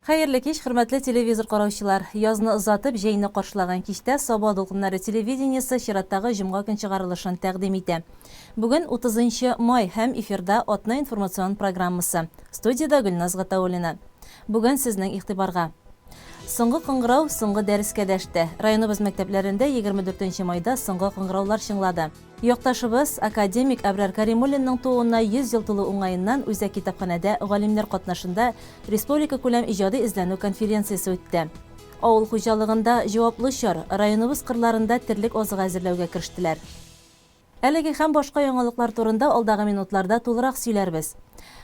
Хәерле кич, хөрмәтле телевизор караучылар! Язны озатып, җәйне каршылаган кичтә Саба дулкыннары телевидениесе чираттагы җомга көн чыгарылышын тәкъдим итә. Бүген 30 нчы май һәм эфирда Атна информацион программасы. Студиядә Гөлназ Гатауллина. Бүген сезнең игътибарга. Соңгы кыңгырау соңгы дәрескә дәште. Районыбыз мәктәпләрендә 24 нче майда соңгы кыңгыраулар чыңлады. Якташыбыз, академик Әбрар Каримуллинның тууына 100 ел тулу уңаеннан Үзәк китапханәдә галимнәр катнашында республикакүләм иҗади эзләнү конференциясе үтте. Авыл хуҗалыгында җаваплы чор, районыбыз кырларында терлек азыгы әзерләүгә керештеләр. Әлеге һәм башка яңалыклар турында алдагы минутларда тулырак сөйләрбез.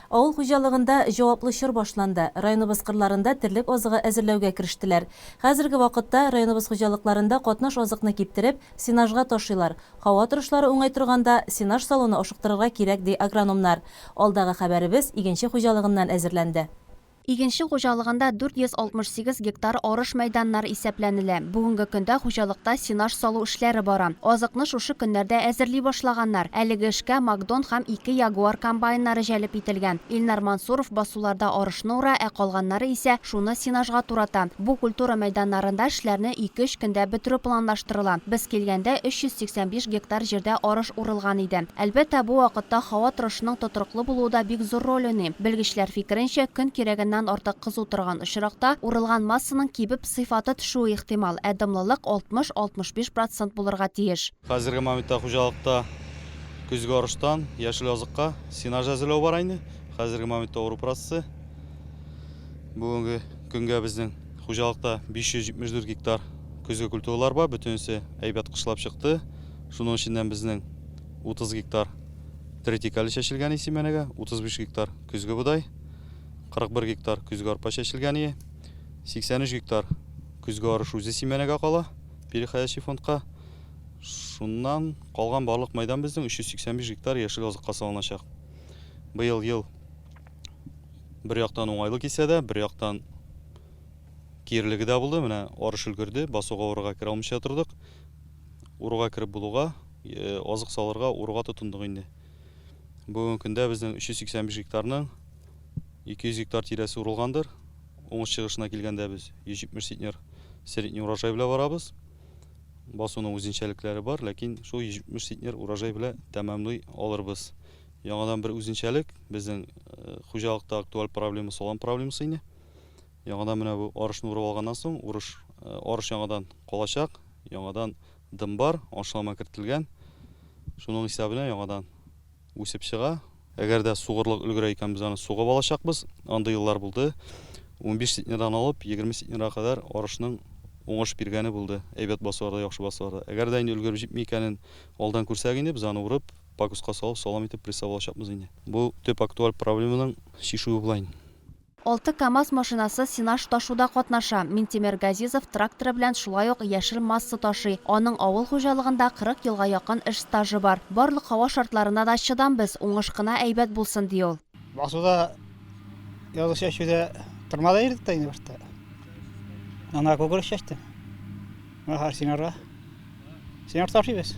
Авыл хуҗалыгында җаваплы чор башланды. Районыбыз кырларында терлек азыгы әзерләүгә керештеләр. Хәзерге вакытта районыбыз хуҗалыкларында катнаш азыкны киптереп, сенажга ташыйлар. Һава торышлары уңай торганда, сенаж салуны ашыктырырга кирәк, ди агрономнар. Алдагы хәбәребез Игенче хуҗалыгыннан әзерләнде. Игенче хуҗалыгында 468 гектар арыш мәйданнары исәпләнелә. Бүгенге көндә хуҗалыкта сенаж салу эшләре бара. Азыкны шушы көннәрдә әзерли башлаганнар. Әлеге эшкә Макдон һәм ике Ягуар комбайннары җәлеп ителгән. Илнар Мансуров басуларда арышны ура, ә калганнары исә шуны сенажга турата. Бу культура мәйданнарында эшләрне ике-өч көндә бетерү планлаштырыла. Без килгәндә 385 гектар җирдә арыш урылган иде. Әлбәттә, бу вакытта һава торышының тотрыклы булуы да бик зур роль уйный. Белгечләр фикеренчә, көн кирәгеннән артык кызу торган очракта, урылган массаның кибеп, сыйфаты төшүе ихтимал, ә дымлылык 60-65 процент булырга тиеш. Хәзерге моментта хуҗалыкта көзге арыштан яшел азыкка сенаж әзерләү бара инде. Хәзерге моментта уру процессы. Бүгенге көнгә безнең хуҗалыкта 574 гектар көзге культуралар бар, бөтенесе әйбәт кышлап чыкты. Шуның эченнән безнең 30 гектар тритикале чәчелгән исемәнәгә, 35 гектар көзге бодай, 41 гектар көзге арпа чәчелгән ие, 83 гектар көзге арыш үзе симәнәгә кала, переходящий фондка. Шуннан калган барлык мәйдан безнең 385 гектар яшел азыкка салыначак. Быел ел бер яктан уңайлы килсә дә, бер яктан кирелеге дә булды. Менә арыш өлгерде, басуга урырга керә алмыйча тордык. Уруга кереп булуга, азык салырга уруга тотындык инде. Бүгенге көндә безнең 385 гектарның 200 гектар тирәсе урылгандыр. Уңыш чыгышына килгәндә без 170 центнер средний урожай белән барабыз. Басуның үзенчәлекләре бар, ләкин шул 170 центнер урожай белән тәмамлый алырбыз. Яңадан бер үзенчәлек, безнең хуҗалыкта актуаль проблема салам проблемасы инде. Яңадан менә бу арышны урып алганнан соң, урыш, арыш яңадан калачак, яңадан дым бар, ашлама кертелгән. Шуның исәбенә яңадан үсеп чыга. Әгәр дә сугырлык өлгерә икән, без аны сугып алачакбыз. Андый еллар булды. 15 центнердан алып 20 центнерга кадәр арышның уңыш биргәне булды. Әйбәт басуларда, яхшы басуларда. Әгәр дә инде өлгереп җитми икәнен алдан күрсәк инде, без аны урып, пакуска салып, салам итеп пресслап алачакбыз инде. Бу төп актуаль проблеманың чишүе була инде. Алты КАМАЗ машинасы сенаж ташуда катнаша. Минтимер Газизов тракторы белән шулай ук яшел масса ташый. Аның авыл хуҗалыгында 40 елга якын эш стажы бар. Барлык һава шартларына да чыдам без, уңыш кына әйбәт булсын, ди ул. Басуда язгы чәчүдә тырмада йөрдек тә инде башта. Аннары кукуруз чәчтем. Менә хәзер сенажга. Сенаж ташыйбыз.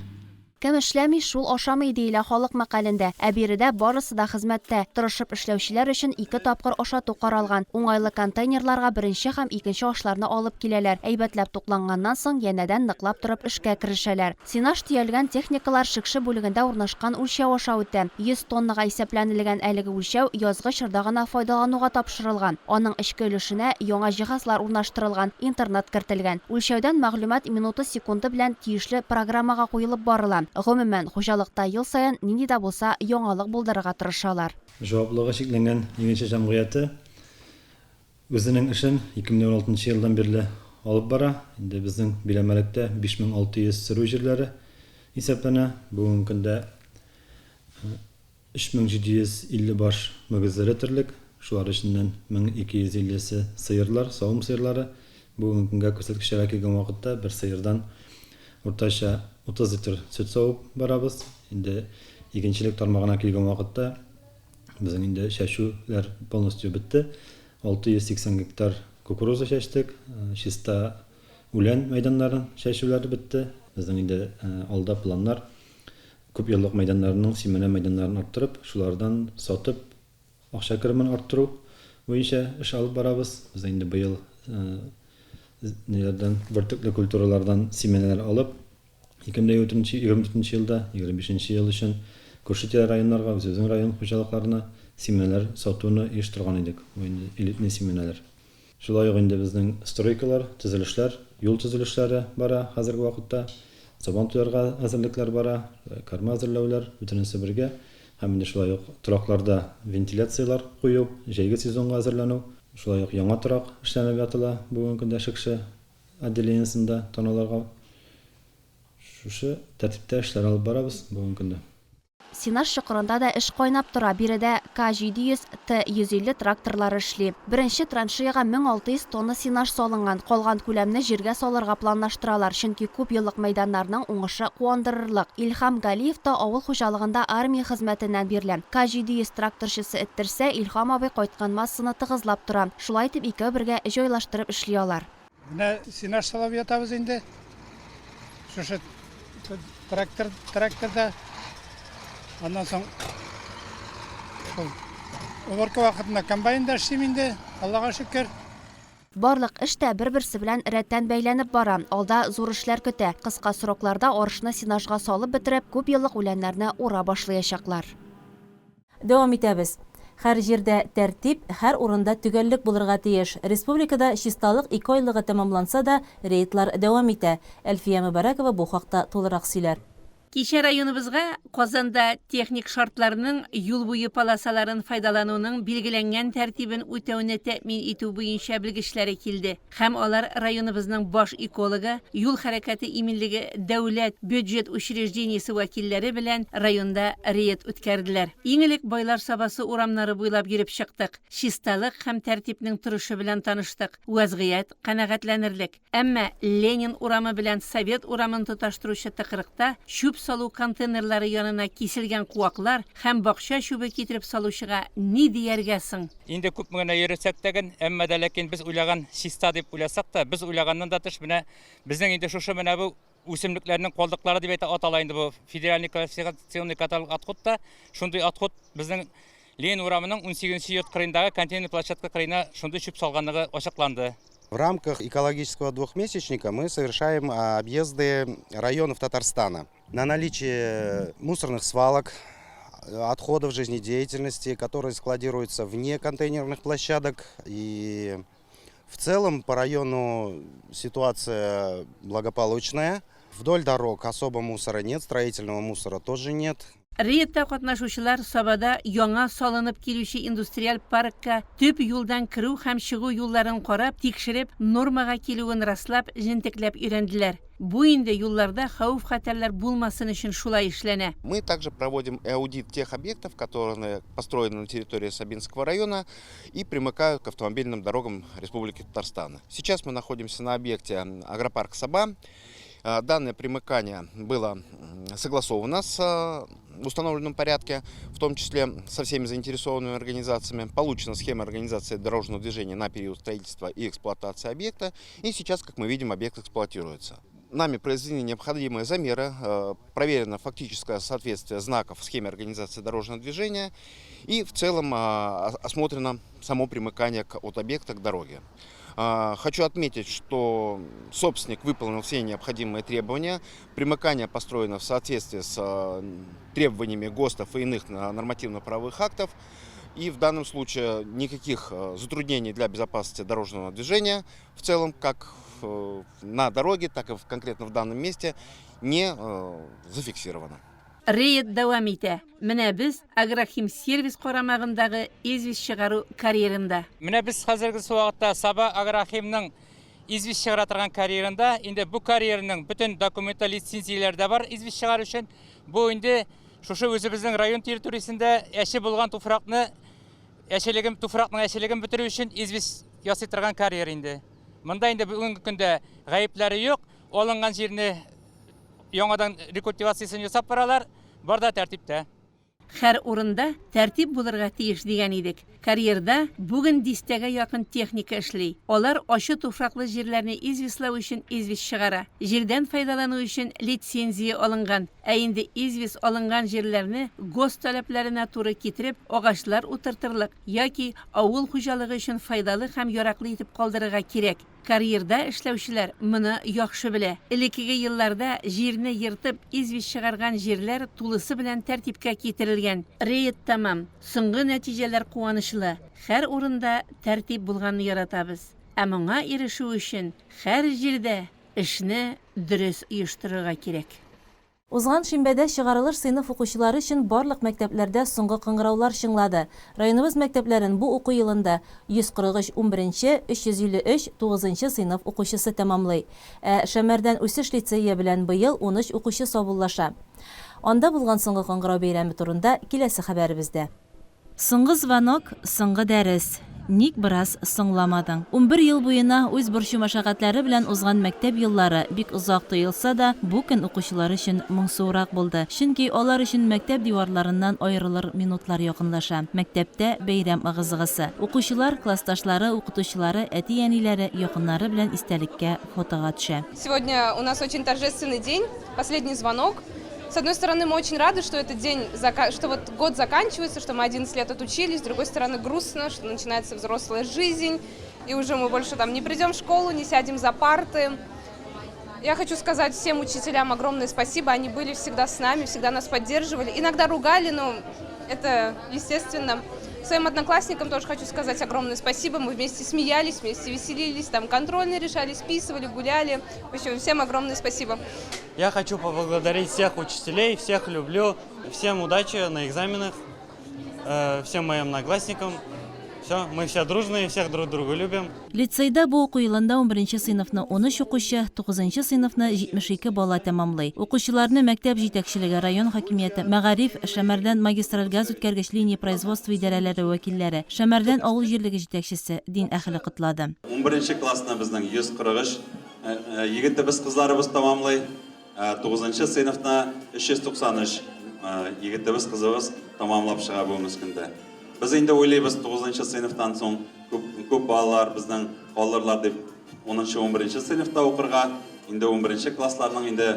Кем эшләми, шул ашамый, диелә халык мәкалендә. Ә биредә барысы да хезмәттә. Тырышып эшләүчеләр өчен ике тапкыр ашату каралган. Уңайлы контейнерларга беренче һәм икенче ашларны алып киләләр. Әйбәтләп тукланганнан соң, янәдән ныклап торып эшкә керешәләр. Сенаж төялгән техникалар Шекше бүлегендә урнашкан үлчәү аша үтә. 100 тоннага исәпләнелгән әлеге үлчәү язгы чорда гына файдалануга тапшырылган. Аның эчке өлешенә яңа җиһазлар урнаштырылган, интернет кертелгән. Үлчәүдән мәгълүмат минуты-секунды белән тиешле программага куелып барыла. Гомумән, хуҗалыкта ел саен нинди дә булса яңалык булдырырга тырышалар. Җаваплылыгы чикләнгән Игенче җәмгыяте үзенең эшен 2016 нчы елдан бирле алып бара. Инде безнең биләмәлектә 5600 сөрү җирләре исәпләнә. Бүгенге көндә 3750 баш мөгез эре терлек, шулар эченнән 1250 се сыерлар, савым сыерлары. Бүгенге көнгә күрсәткечләргә килгән вакытта бер сыердан уртача 30 литр сөт савып барабыз. Инде игенчелек тармагына килгән вакытта безнең инде чәчүләр полностью бетте. 680 гектар кукуруза чәчтек, чиста үлән мәйданнарын чәчүләр бетте. Безнең инде алда планнар Күпьеллык мәйданнарының симәнә мәйданнарын арттырып, шулардан сатып, акча керемен арттыру. буенча эш алып барабыз. Без инде быел ниләрдән, бөртекле культуралардан семеннәр алып, 2024 елда, 25 ел өчен күрше-тирә районнарга, үзебезнең район хуҗалыкларына семеннәр сатуны оештырган идек. Бу инде элитный семеннәр. Шулай ук инде безнең стройкалар, төзелешләр, юл төзелешләре бара хәзерге вакытта. Сабан туйларга әзерлекләр бара, корма әзерләүләр, бөтенесе бергә. Һәм инде шулай ук торакларда вентиляцияләр кую, җәйге сезонга әзерләнү. Шулай ук яңа торак эшләнеп ятыла бүгенге көндә Шекше отделениесендә таналарга. Шушы тәртиптә эшләр алып барабыз бүгенге көндә. Сенаж чокырында да эш кайнап тора, биредә К-700, Т-150 тракторлары эшли. Беренче траншеяга 1600 тонна сенаж салынган, калган күләмне җиргә салырга планлаштыралар, чөнки күпьеллык мәйданнарның уңышы куандырырлык. Илһам Галиев та авыл хуҗалыгында армия хезмәтеннән бирле. К-700 тракторчысы эттерсә, Илһам абый кайткан массаны тыгызлап тора. Шулай итеп икәү бергә җайлаштырып эшли алар. Менә сенаж салып ятабыз инде. Шушы трактор, тракторда. Аннан соң шул уборка вакытында комбайнда эшлим инде, Аллага шөкер. Барлык эш тә бер-берсе белән рәттән бәйләнеп бара. Алда зур эшләр көтә. Кыска срокларда арышны сенажга салып бетереп, күпьеллык үләннәрне ура башлыячаклар. Дәвам итәбез. Һәр җирдә тәртип, һәр урында төгәллек булырга тиеш. Республикада чисталык икеайлыгы тәмамланса да, рейдлар дәвам итә. Әлфия Мөбарәкова бу хакта тулырак сөйләр. Кичә районыбызга Казанда техник шартларның юл буе полосаларын файдалануның билгеләнгән тәртибен үтәүне тәэмин итү буенча белгечләре килде. Һәм алар районыбызның баш экологы, юл хәрәкәте иминлеге дәүләт бюджет учреждениесе вәкилләре белән районда рейд үткәрделәр. Иң элек Байлар Сабасы урамнары буйлап йөреп чыктык, чисталык һәм тәртипнең торышы белән таныштык. Вәзгыять канәгатьләнерлек. Әмма Ленин урамы белән Совет урамын тоташтыручы тыкрыкта чүп салу контейнерлары янына киселгән куаклар һәм бакча чүбе китереп салучыга ни дияргә соң? Инде күпме генә йөресәк тә ген, әмма дә ләкин без уйлаган чиста дип уйласак та, без уйлаганнан да тыш менә безнең инде шушы менә бу үсемлекләрнең калдыклары дип әйтә атала инде бу федеральный классификационный каталог отход та шундый отход безнең Ленин урамының 18 нче йорт кырыендагы контейнер площадка кырыена шундый чүп салганлыгы ачыкланды. В рамках экологического двухмесячника мы совершаем объезды районов Татарстана. На наличие мусорных свалок, отходов жизнедеятельности, которые складируются вне контейнерных площадок. И в целом по району ситуация благополучная. Вдоль дорог особо мусора нет, строительного мусора тоже нет. Рейдта катнашучылар Сабада яңа салынып килүче индустриаль паркка төп юлдан керү һәм чыгу юлларын карап, тикшереп, нормага килүен раслап, җентекләп өйрәнделәр. Бу инде юлларда хәвеф-хәтәрләр булмасын өчен шулай эшләнә. Мы также проводим аудит тех объектов, которые построены на территории Сабинского района и примыкают к автомобильным дорогам Республики Татарстан. Сейчас мы находимся на объекте Агропарк Саба. Данное примыкание было согласовано с в установленном порядке, в том числе со всеми заинтересованными организациями. Получена схема организации дорожного движения на период строительства и эксплуатации объекта. И сейчас, как мы видим, объект эксплуатируется. Нами произведены необходимые замеры, проверено фактическое соответствие знаков схеме организации дорожного движения и в целом осмотрено само примыкание от объекта к дороге. Хочу отметить, что собственник выполнил все необходимые требования. Примыкание построено в соответствии с требованиями ГОСТов и иных нормативно-правовых актов. И в данном случае никаких затруднений для безопасности дорожного движения в целом, как на дороге, так и конкретно в данном месте, не зафиксировано. Рейд дәвам итә. Менә без Агрохимсервис карамагындагы известь чыгару карьерында. Менә без хәзерге вакытта Саба Агрохимның известь чыгара торган карьерында. Инде бу карьерның бөтен документы, лицензияләре дә бар известь чыгару өчен. Бу инде шушы үзебезнең район территориясендә әче булган туфракны, әчелеген, туфракның әчелеген бетерү өчен известь ясый торган карьер инде. Монда инде бүгенге көндә гаепләре юк. Алынган җирне яңадан рекультивациясен ясап баралар, бар да тәртиптә. Һәр урында тәртип булырга тиеш, дигән идек. Карьерда бүген дистәгә якын техника эшли. Алар ачы туфраклы җирләрне известьлау өчен известь чыгара. Җирдән файдалану өчен лицензия алынган. Ә инде известь алынган җирләрне ГОСТ таләпләренә туры китереп агачлар утыртырлык яки авыл хуҗалыгы өчен файдалы һәм яраклы итеп калдырырга кирәк. Карьерда эшләүчеләр моны яхшы белә. Элеккеге елларда җирне ертып известь чыгарган җирләр тулысы белән тәртипкә китерелгән. Рейд тәмам. Соңгы нәтиҗәләр куанычлы. Һәр урында тәртип булганны яратабыз. Ә моңа ирешү өчен һәр җирдә эшне дөрес оештырырга кирәк. Узган шимбәдә чыгарылыш сыйныф укучылары өчен барлык мәктәпләрдә соңгы кыңгыраулар чыңлады. Районыбыз мәктәпләрен бу уку елында 143 унберенче, 353 тугызынчы сыйныф укучысы тәмамлый. Ә Шәмәрдән Үсеш лицее белән быел 13 укучы саубуллаша. Анда булган соңгы кыңгырау бәйрәме турында киләсе хәбәребездә. Соңгы звонок, соңгы дәрес. Ник бераз соңламадың? 11 ел буена үз борчу-мәшәкатьләре белән узган мәктәп еллары бик озак тоелса да, бу көн укучылар өчен моңсуырак булды. Чөнки алар өчен мәктәп диварларыннан аерылыр минутлар якынлаша. Мәктәптә бәйрәм ыгы-зыгысы. Укучылар классташлары, укытучылары, әти-әниләре, якыннары белән истәлеккә фотога төшә. Сегодня у нас очень торжественный день, последний звонок. С одной стороны, мы очень рады, что этот день, что вот год заканчивается, что мы 11 лет отучились. С другой стороны, грустно, что начинается взрослая жизнь, и уже мы больше там не придем в школу, не сядем за парты. Я хочу сказать всем учителям огромное спасибо. Они были всегда с нами, всегда нас поддерживали. Иногда ругали, но это естественно. Своим одноклассникам тоже хочу сказать огромное спасибо. Мы вместе смеялись, вместе веселились, там контрольные решали, списывали, гуляли. В общем, всем огромное спасибо. Я хочу поблагодарить всех учителей, всех люблю. Всем удачи на экзаменах, всем моим одноклассникам. Все, мы все дружные, всех друг друга любим. Лицейда бу уку елында унберенче сыйныфны унөч укучы, тугызынчы сыйныфны 72 бала тәмамлый. Укучыларны мәктәп җитәкчелеге, район хакимияте, мәгариф, Шәмәрдән магистраль газ үткәргеч линия производство идарәләре вәкилләре, Шәмәрдән авыл җирлеге җитәкчесе, дин әһеле котлады. Унберенче классны безнең 143 егетебез, кызларыбыз тәмамлый. Ә тугызынчы сыйныфны 393 егетебез, кызыбыз тәмамлап чыга бүгенге көндә. Без инде уйлыйбыз, тугызынчы сыйныфтан соң күп, күп балалар безнең калырлар дип, унынчы, унберенче сыйныфта укырга. Инде унберенче классларның инде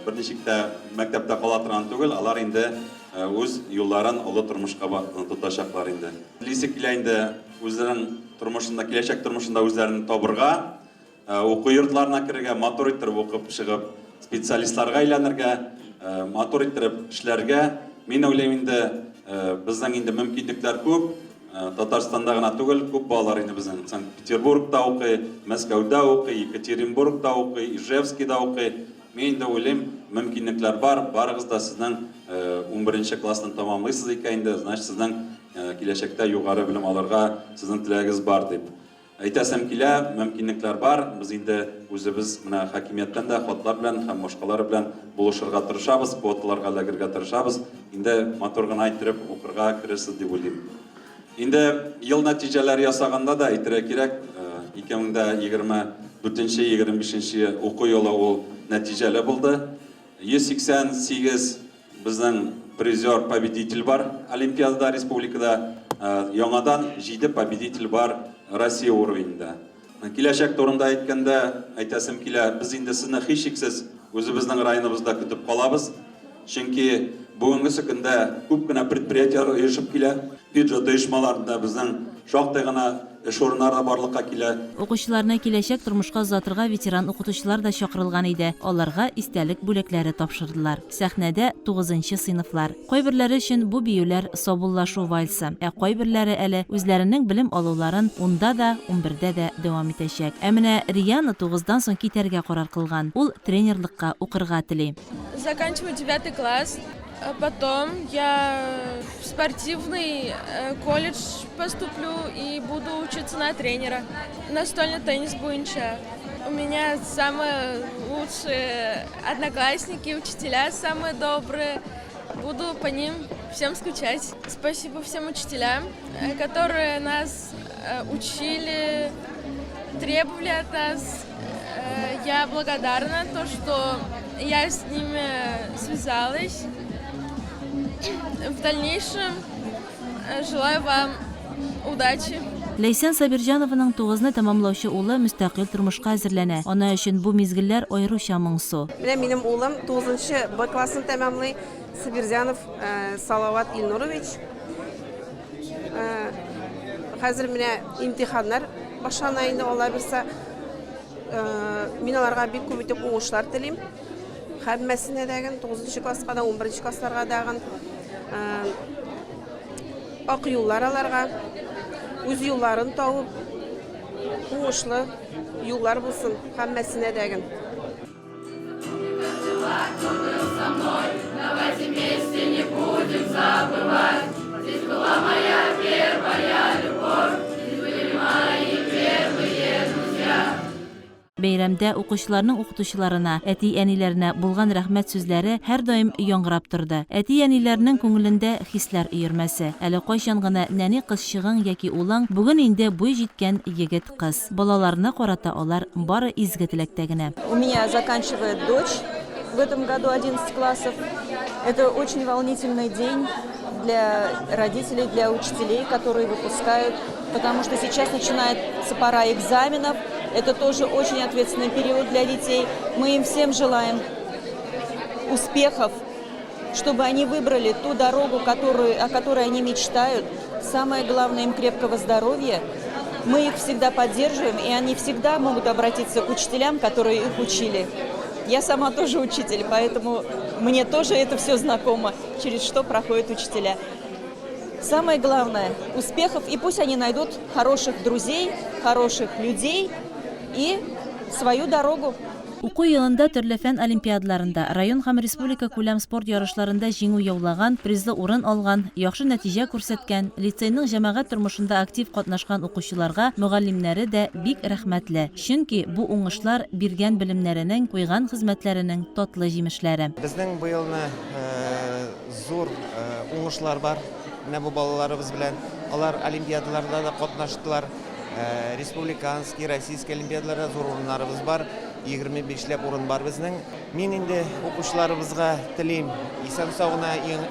берничек тә мәктәптә кала торган түгел, алар инде үз юлларын олы тормышка тотачаклар инде. Телисе килә инде үзләренең тормышында, киләчәк тормышында үзләрен табырга. Уку йортларына керергә, матур иттереп укып чыгып, специалистларга әйләнергә, матур иттереп эшләргә. Мин уйлыйм инде, безнең инде мөмкинлекләр күп. Татарстанда гына түгел, күп балалар инде безнең Санкт-Петербургта укый, Мәскәүдә укый, Екатеринбургта укый, Ижевскида укый. Мин инде уйлыйм, мөмкинлекләр бар, барыгыз да сезнең унберенче классны тәмамлыйсыз икән инде, значит, сезнең киләчәктә югары белем алырга сезнең теләгегез бар дип. Әйтәсем килә, мөмкинлекләр бар, без инде үзебез менә хакимияттән дә хатлар белән һәм башкалар белән булышырга тырышабыз, квоталарга эләгергә тырышабыз. Инде матур гына иттереп укырга керерсез дип уйлыйм. Инде ел нәтиҗәләре ясаганда да әйтергә кирәк, 2024 25 уку елы ул нәтиҗәле булды. 188 Безнең призер, победитель бар олимпиадада республикада. Яңадан 7 победитель бар Россия уровеньда. Киләчәк турында әйткәндә, әйтәсем килә, без инде сезне һичшиксез үзебезнең районыбызда көтеп калабыз. Чөнки бүгенгесе көндә күп кенә предприятиеләр оешып килә. Бюджет оешмаларында безнең шактый гына эш урыннары да барлыкка килә. Укучыларны киләчәк тормышка озатырга ветеран укытучылар да чакырылган иде, аларга истәлек бүләкләре тапшырдылар. Сәхнәдә, тугызынчы сыйныфлар. Кайберләре өчен бу биюләр саубуллашу вальсы, ә кайберләре әле үзләренең белем алуларын унда да, унбердә дә дәвам итәчәк. Ә менә Риана тугыздан соң китәргә карар кылган. Ул тренерлыкка укырга тели. Заканчиваю девятый класс. Потом я в спортивный колледж поступлю и буду учиться на тренера. Настольный теннис буенча. У меня самые лучшие одноклассники, учителя самые добрые. Буду по ним всем скучать. Спасибо всем учителям, которые нас учили, требовали от нас. Я благодарна то, что я с ними связалась. В дальнейшем желаю вам удачи. Ләйсән Сабирҗанованың тугызны тәмамлаучы улы мөстәкыйль тормышка әзерләнә. Ана өчен бу мизгелләр аеруча моңсу. Менә минем улым тугызынчы Б классын тәмамлый, Сабирзянов Салават Илнурович. Хәзер менә имтиханнар башлана инде, Алла бирса. Мин аларга бик күп итеп уңышлар телим. Һәммәсенә дәген, 9 класска да, 11 классларга дагын. Ак юллар аларга, үз юлларын табып, уңышлы юллар булсын һәммәсенә дәген. Давайте вместе не будем забывать. Здесь была моя первая любовь, здесь были мои первые друзья. Бәйрәмдә укучыларның укытучыларына, әти-әниләренә булган рәхмәт сүзләре һәрдаим яңгырап торды. Әти-әниләрнең күңелендә хисләр өермәсе. Әле кайчан гына нәни кызчыгың яки улың, бүген инде буй җиткән егет-кыз. Балаларына карата алар бары изге теләктә генә. У меня заканчивает дочь в этом году 11 классов. Это очень волнительный день для родителей, для учителей, которые выпускают, потому что сейчас начинается пора экзаменов. Это тоже очень ответственный период для детей. Мы им всем желаем успехов, чтобы они выбрали ту дорогу, которую, о которой они мечтают. Самое главное им крепкого здоровья. Мы их всегда поддерживаем, и они всегда могут обратиться к учителям, которые их учили. Я сама тоже учитель, поэтому мне тоже это все знакомо, через что проходят учителя. Самое главное – успехов, и пусть они найдут хороших друзей, хороших людей и свою дорогу. Уку елында төрле фән олимпиадаларында, район һәм республика күләм спорт ярышларында җиңү яулаган, призлы урын алган, яхшы нәтиҗә күрсәткән, лицейның җәмәгать тормышында актив катнашкан укучыларга мөгаллимнәре дә бик рәхмәтле. Чөнки бу уңышлар биргән белемнәренең, куйган хезмәтләренең татлы җимешләре. Безнең быелны зур уңышлар бар менә бу балаларыбыз белән. Алар олимпиадаларда да катнаштылар. Республиканский, российский олимпиадаларда зур урыннарыбыз бар. 25 ләп урын бар безнең. Мин инде укучыларыбызга телим, исән-сау гына иң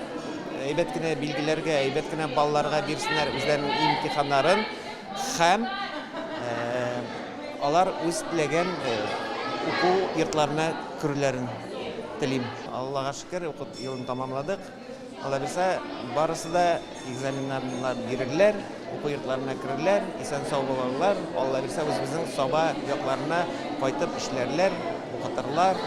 әйбәт кенә билгеләргә, әйбәт кенә балларга бирсеннәр үзләренең имтиханнарын һәм алар үз теләгән уку йортларына керүләрен телим. Аллага шөкер, уку елын тамамладык. Алла бирсә, барысы да экзаменнарны бирерләр, уку йортларына керерләр, исән-сау булырлар. Алла бирсә, үзебезнең Саба якларына кайтып эшләрләр, укытырлар.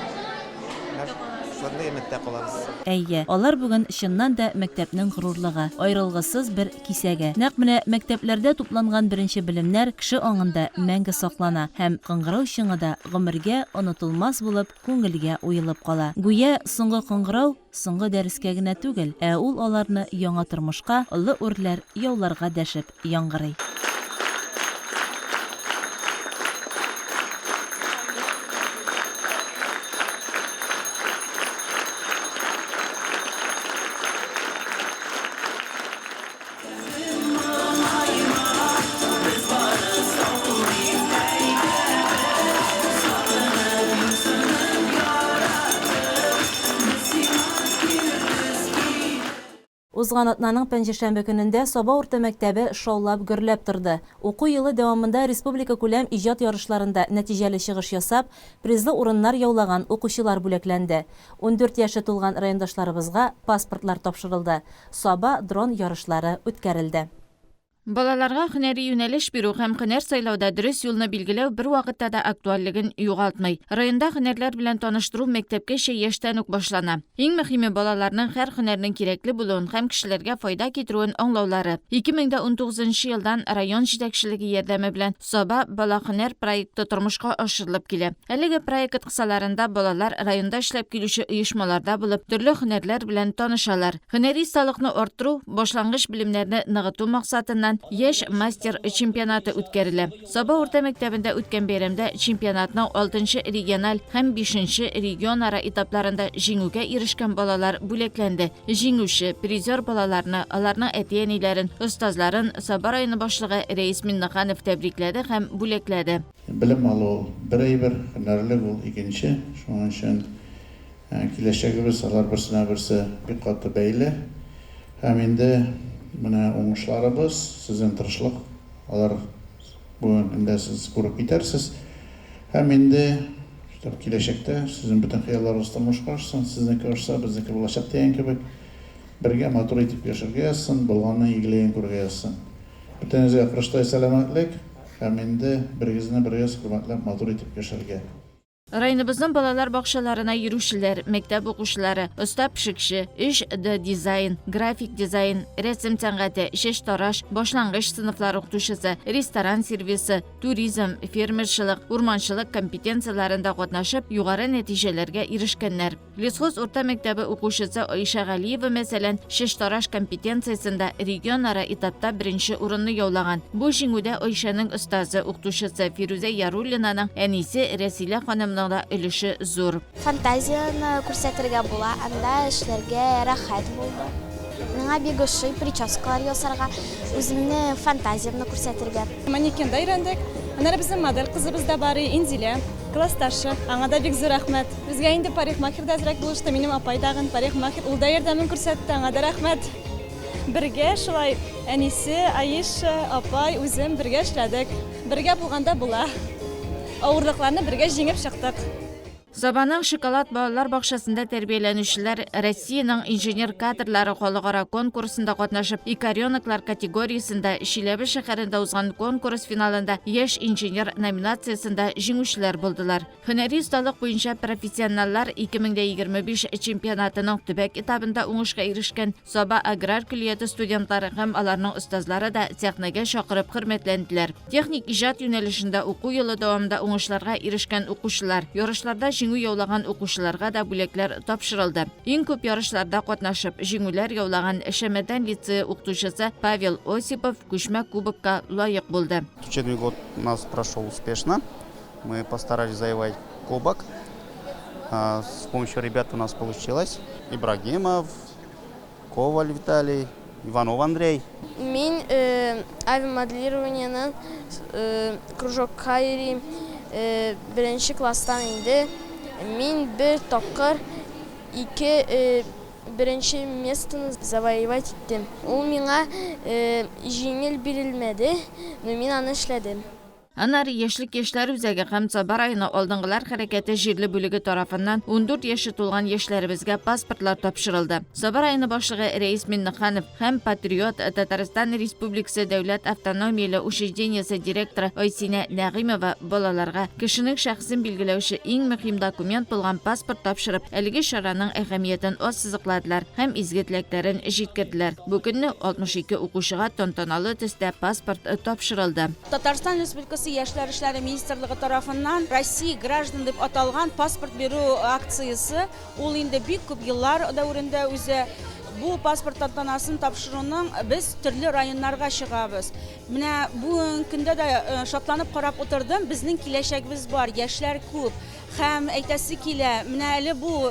Менә шундый өметтә калабыз. Әйе, алар бүген чыннан да мәктәпнең горурлыгы, аерылгысыз бер кисәге. Нәкъ менә мәктәпләрдә тупланган беренче белемнәр кеше аңында мәңге саклана һәм кыңгырау чыңы да гомергә онытылмас булып күңелгә уелып кала. Гүя соңгы кыңгырау соңгы дәрескә генә түгел, ә ул аларны яңа тормышка, олы үрләр яуларга дәшеп яңгырый. Узган атнаның пәнҗешәмбе көнендә Саба урта мәктәбе шаулап-гөрләп торды. Уку елы дәвамында республикакүләм иҗат ярышларында нәтиҗәле чыгыш ясап, призлы урыннар яулаган укучылар бүләкләнде. 14 яше тулган райондашларыбызга паспортлар тапшырылды. Саба дрон ярышлары үткәрелде. Балаларга һөнәри юнәлеш бирү һәм һөнәр сайлауда дөрес юлны билгеләү бервакытта да актуальлеген югалтмый. Районда һөнәрләр белән таныштыру мәктәпкәчә яшьтән үк башлана. Иң мөһиме, балаларның һәр һөнәрнең кирәкле булуын һәм кешеләргә файда китерүен аңлаулары. 2019 нчы елдан район җитәкчелеге ярдәме белән Саба бала һөнәр проекты тормышка ашырылып килә. Әлеге проект кысаларында балалар районда эшләп килүче оешмаларда булып, төрле һөнәрләр белән танышалар. Һөнәри осталыкны арттыру, башлангыч белемнәрне ныгыту максатыннан Яшь мастер чемпионаты үткәрелә. Саба урта мәктәбендә үткән бәйрәмдә чемпионатның алтынчы региональ һәм бишенче регионара этапларында җиңүгә ирешкән балалар бүләкләнде. Җиңүче, призер балаларны, аларның әти-әниләрен, остазларын Саба районы башлыгы Рәис Миннеханов тәбрикләде һәм бүләкләде. Белем алу ул бер әйбер, һөнәрлек ул икенче. Шуның өчен киләчәгебез алар берсенә берсе бик каты бәйле. Һәм инде менә уңышларыбыз, сезнең тырышлык, алар бүген көндә сез күреп китәрсез. Һәм инде чтоб киләчәктә сезнең бөтен хыялларыгыз тормышка ашсын, сезнеке ашса, безнеке булачак дигән кебек, бергә матур итеп яшәргә язсын, булганның игелеген күрергә язсын. Бөтенегезгә корычтай сәламәтлек һәм инде берегезне берегез хөрмәтләп матур итеп яшәргә. Районыбызның балалар бакчаларына йөрүчеләр, мәктәп укучылары, оста пешекче, 3 D дизайн, график дизайн, рәсем сәнгате, чәчтараш, башлангыч сыйныфлар укытучысы, ресторан сервисы, туризм, фермерчылык, урманчылык компетенцияләрендә катнашып, югары нәтиҗәләргә ирешкәннәр. Лесхоз урта мәктәбе укучысы Аиша Галиева, мәсәлән, чәчтараш компетенциясендә регионара этапта беренче урынны яулаган. Бу җиңүдә Аишәнең остазы, укытучысы Фирүзә Яруллинаның әнисе Рәсилә ханымның да өлеше зур. Фантазияне күрсәтергә була, анда эшләргә рәхәт булды. Миңа бик ошый прическалар ясарга, үземне фантазиямне күрсәтергә. Манекенда өйрәндек. Аннары безнең модель кызыбыз да бар, Инзилә, классташы. Аңа да бик зур рәхмәт. Безгә инде парикмахер да әзрәк булышты, минем апай тагын парикмахер, ул да ярдәмен күрсәтте, аңа да рәхмәт. Бергә шулай әнисе, Аиша, апай, үзем бергә эшләдек. Бергә булганда була. Авырлыкларны бергә җиңеп чыктык. Сабаның Шоколад балалар бакчасында тәрбияләнүчеләр Россиянең инженер кадрлары халыкара конкурсында катнашып, Икареноклар категориясендә Чиләбе шәһәрендә узган конкурс финалында Яшь инженер номинациясендә җиңүчеләр булдылар. Һөнәри осталык буенча профессионаллар 2025 чемпионатының төбәк этабында уңышка ирешкән Саба аграр көллияте студентлары һәм аларның остазлары да сәхнәгә чакырып хөрмәтләнделәр. Техник иҗат юнәлешендә уку елы дәвамында уңышларга ирешкән укучылар, ярышларда җиңү яулаган укучыларга да бүләкләр тапшырылды. Иң күп ярышларда катнашып, җиңүләр яулаган Шәмәрдән лицее укытучысы Павел Осипов күчмә кубокка лаек булды. Учебный год у нас прошел успешно. Мы постарались завоевать кубок. С помощью ребят у нас получилось. Ибрагимов, Коваль Виталий, Иванов Андрей. Мин авиамоделированиенең кружокка йөрим. Беренче класстан инде. Мин бер тапкыр ике беренче местоны завоевать иттем. Ул миңа җиңел бирелмәде, но мин аны эшләдем. Аннары Яшьлек яшьләр үзәге һәм Саба районы Алдынгылар хәрәкәте җирле бүлеге тарафыннан 14 яше тулган яшьләребезгә паспортлар тапшырылды. Саба районы башлыгы Рәис Миннеханов һәм Патриот Татарстан Республикасы дәүләт автономияле учреждениесе директоры Айсинә Нәгыймова балаларга кешенең шәхесен билгеләүче иң мөһим документ булган паспорт тапшырып, әлеге чараның әһәмиятен ассызыкладылар һәм изге теләкләрен җиткерделәр. Бу көнне 62 укучыга тантаналы төстә паспорт тапшырылды. Татарстан Республикасы Яшьләр эшләре министрлыгы тарафыннан Россия граждан дип аталган паспорт бирү акциясе, ул инде бик күп еллар дәверендә үзе. Бу паспорт тантанасын тапшыруның без төрле районнарга чыгабыз. Менә бүгенге көндә дә шатланып карап утырдым, безнең киләчәгебез бар, яшьләр күп. Һәм әйтәсе килә, менә әле бу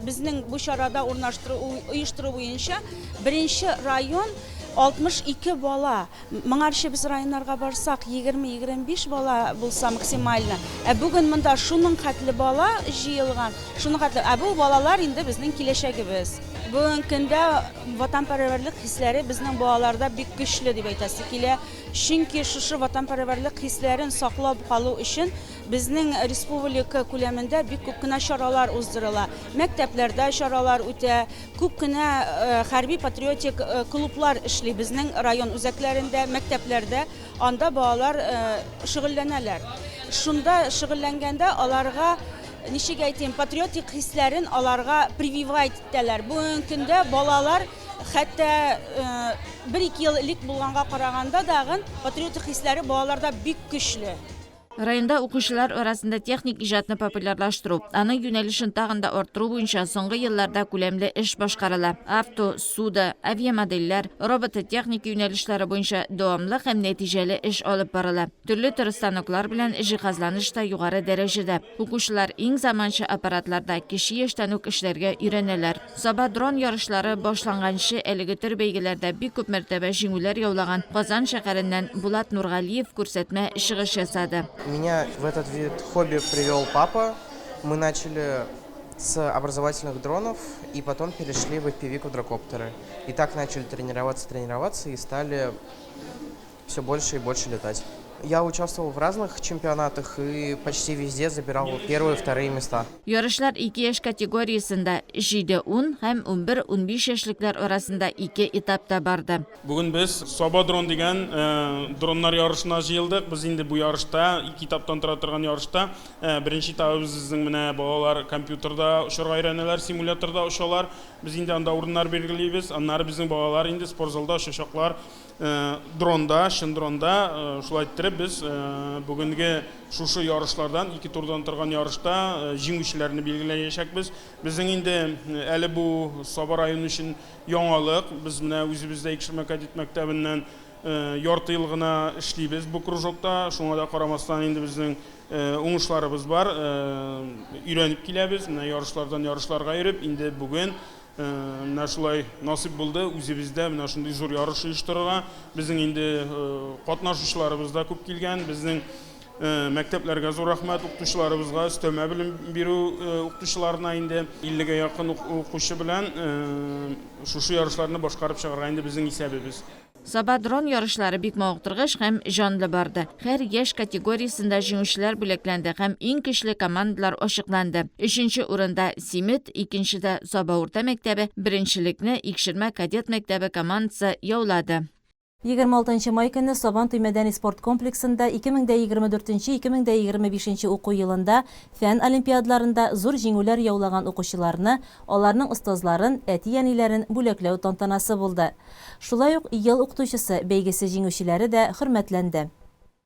безнең бу чарада урнаштыру, оештыру буенча беренче район 62 бала. Моңарчы без районнарга барсак, 20-25 бала булса максимально. Ә бүген монда шуның хәтле бала җыелган, шуның хәтле. Ә бу балалар инде безнең киләчәгебез. Бүгенге көндә ватанпәрвәрлек хисләре безнең балаларда бик көчле дип әйтәсе килә. Чөнки шушы ватанпәрвәрлек хисләрен саклап калу өчен безнең республика күләмендә бик күп кенә чаралар уздырыла. Мәктәпләрдә чаралар үтә, Күп кенә хәрби-патриотик клублар эшли безнең район үзәкләрендә, мәктәпләрдә. Анда балалар шөгыльләнәләр. Шунда шөгыльләнгәндә аларга, ничек әйтим, патриотик хисләрен аларга прививать итәләр. Бүгенге көндә балалар хәтта бер-ике ел элек булганга караганда дагын патриотик хисләре балаларда бик көчле. Районда укучылар арасында техник иҗатны популярлаштыру, аның юнәлешен тагын да арттыру буенча соңгы елларда күләмле эш башкарыла. Авто, суда, авиамодельләр, робототехника юнәлешләре буенча дәвамлы һәм нәтиҗәле эш алып барыла. Төрле төр станоклар белән җиһазланыш та югары дәрәҗәдә. Укучылар иң заманча аппаратларда кече яшьтән үк эшләргә өйрәнәләр. Саба дрон ярышлары башланганчы әлеге төр бәйгеләрдә бик күп мәртәбә җиңүләр яулаган Казан шәһәреннән Булат Нургалиев күрсәтмә чыгыш ясады. Меня в этот вид хобби привел папа. Мы начали с образовательных дронов и потом перешли в FPV-квадрокоптеры. И так начали тренироваться, тренироваться и стали все больше и больше летать. Я участвовал в разных чемпионатах и почти везде забирал первые, вторые места. Ярышлар ике яшь категориясендә, җиде-ун һәм унбер-унбиш яшьлекләр арасында ике этапта барды. Бүген без Саба дрон дигән дроннар ярышына җыелдык. Без инде бу ярышта, ике этаптан тора торган ярышта, беренче этабыбыз безнең менә балалар компьютерда очарга өйрәнәләр, симуляторда очалар. Без инде анда урыннар билгелибез. Аннары безнең балалар инде спортзалда очачаклар. Дронда, чын дронда, шулай иттереп без бүгенге шушы ярышлардан, ике турдан торган ярышта җиңүчеләрне билгеләячәкбез. Безнең инде әле бу Саба районы өчен яңалык. Без менә үзебез дә Икшермә кадет мәктәбеннән ярты ел гына эшлибез бу кружокта. Шуңа да карамастан инде безнең уңышларыбыз бар. Өйрәнеп киләбез. Менә ярышлардан ярышларга йөреп, инде бүген Менә шулай насыйп булды үзебездә менә шундый зур ярыш оештырырга. Безнең инде катнашучыларыбыз да күп килгән. Безнең мәктәпләргә зур рәхмәт, укытучыларыбызга, өстәмә белем бирү укытучыларына инде 50гә якын укучы белән шушы ярышларны башкарып чыгарга инде безнең исәбебез. Саба дрон ярышлары бик мавыктыргыч һәм җанлы барды. Һәр яшь категориясендә җиңүчеләр бүләкләнде һәм иң көчле командалар ачыкланды. Өченче урында, Симет, икенчедә, Саба урта мәктәбе, беренчелекне Икшермә кадет мәктәбе командасы яулады. 26 нчы май көнне Сабантуй мәдәни-спорт комплексында 2024 нче 2025 нче уку елында фән олимпиадаларында зур җиңүләр яулаган укучыларны, аларның остазларын, әти-әниләрен бүләкләү тантанасы булды. Шулай ук Ел укытучысы бәйгесе җиңүчеләре дә хөрмәтләнде.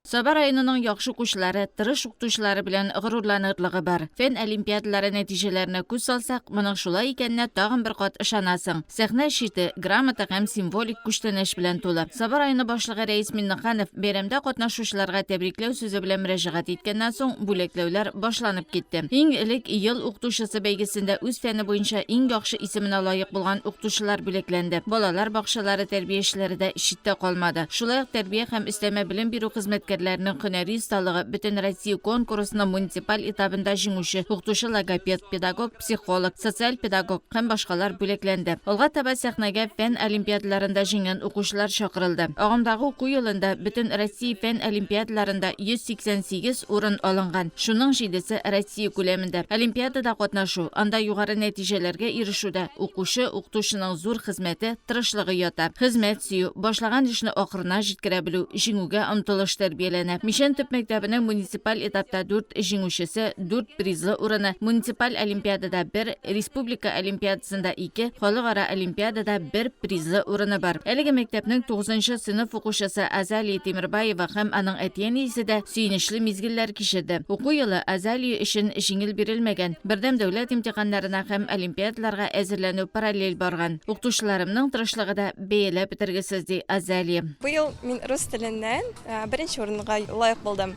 Саба районының яхшы укучылары, тырыш укытучылары белән горурланырлыгы бар. Фән олимпиадалары нәтиҗәләренә күз салсак, моның шулай икәненә тагын бер кат ышанасың. Сәхнә чите грамота һәм символик күчтәнәч белән тулы. Саба районы башлыгы Рәис Миннеханов бәйрәмдә катнашучыларга тәбрикләү сүзе белән мөрәҗәгать иткәннән соң, бүләкләүләр башланып китте. Иң элек Ел укытучысы бәйгесендә үз фәне буенча иң яхшы исеменә лаек булган укытучылар бүләкләнде. Балалар бакчалары тәрбиячеләре дә читтә калмады. Шулай ук тәрбия һәм өстәмә белем бирү хезмәткәрләренең һөнәри осталыгы Бөтенроссия конкурсының муниципаль этабында җиңүче укытучы-логопед, педагог, психолог, социаль педагог һәм башкалар бүләкләнде. Алга таба сәхнәгә фән олимпиадаларында җиңгән укучылар чакырылды. Агымдагы уку елында Бөтенроссия фән олимпиадаларында 188 урын алынган, шуның җидесе Россия күләмендә. Олимпиадада катнашу, анда югары нәтиҗәләргә ирешүдә укучы, укытучының зур хезмәте, тырышлыгы ята. Хезмәт сөю, башлаган эшне ахырына җиткерә белү, җиңүгә омтылыш тәрбияләнә. Мичән төп мәктәбенең муниципаль этапта дүрт җиңүчесе, дүрт призлы урыны, муниципаль олимпиадада бер, республика олимпиадасында ике, халыкара олимпиадада бер призлы урыны бар. Әлеге мәктәпнең тугызынчы сыйныф укучысы Азалия Тимербаева һәм аның әти-әнисе дә сөенечле мизгелләр кичерде. Уку елы Азалия өчен җиңел бирелмәгән. Бердәм дәүләт имтиханнарына һәм олимпиадаларга әзерләнү параллель барган. Укытучыларымның тырышлыгы да бәяләп бетергесез, ди Азалия. Быел мин рус теленнән беренче урынга лаек булдым.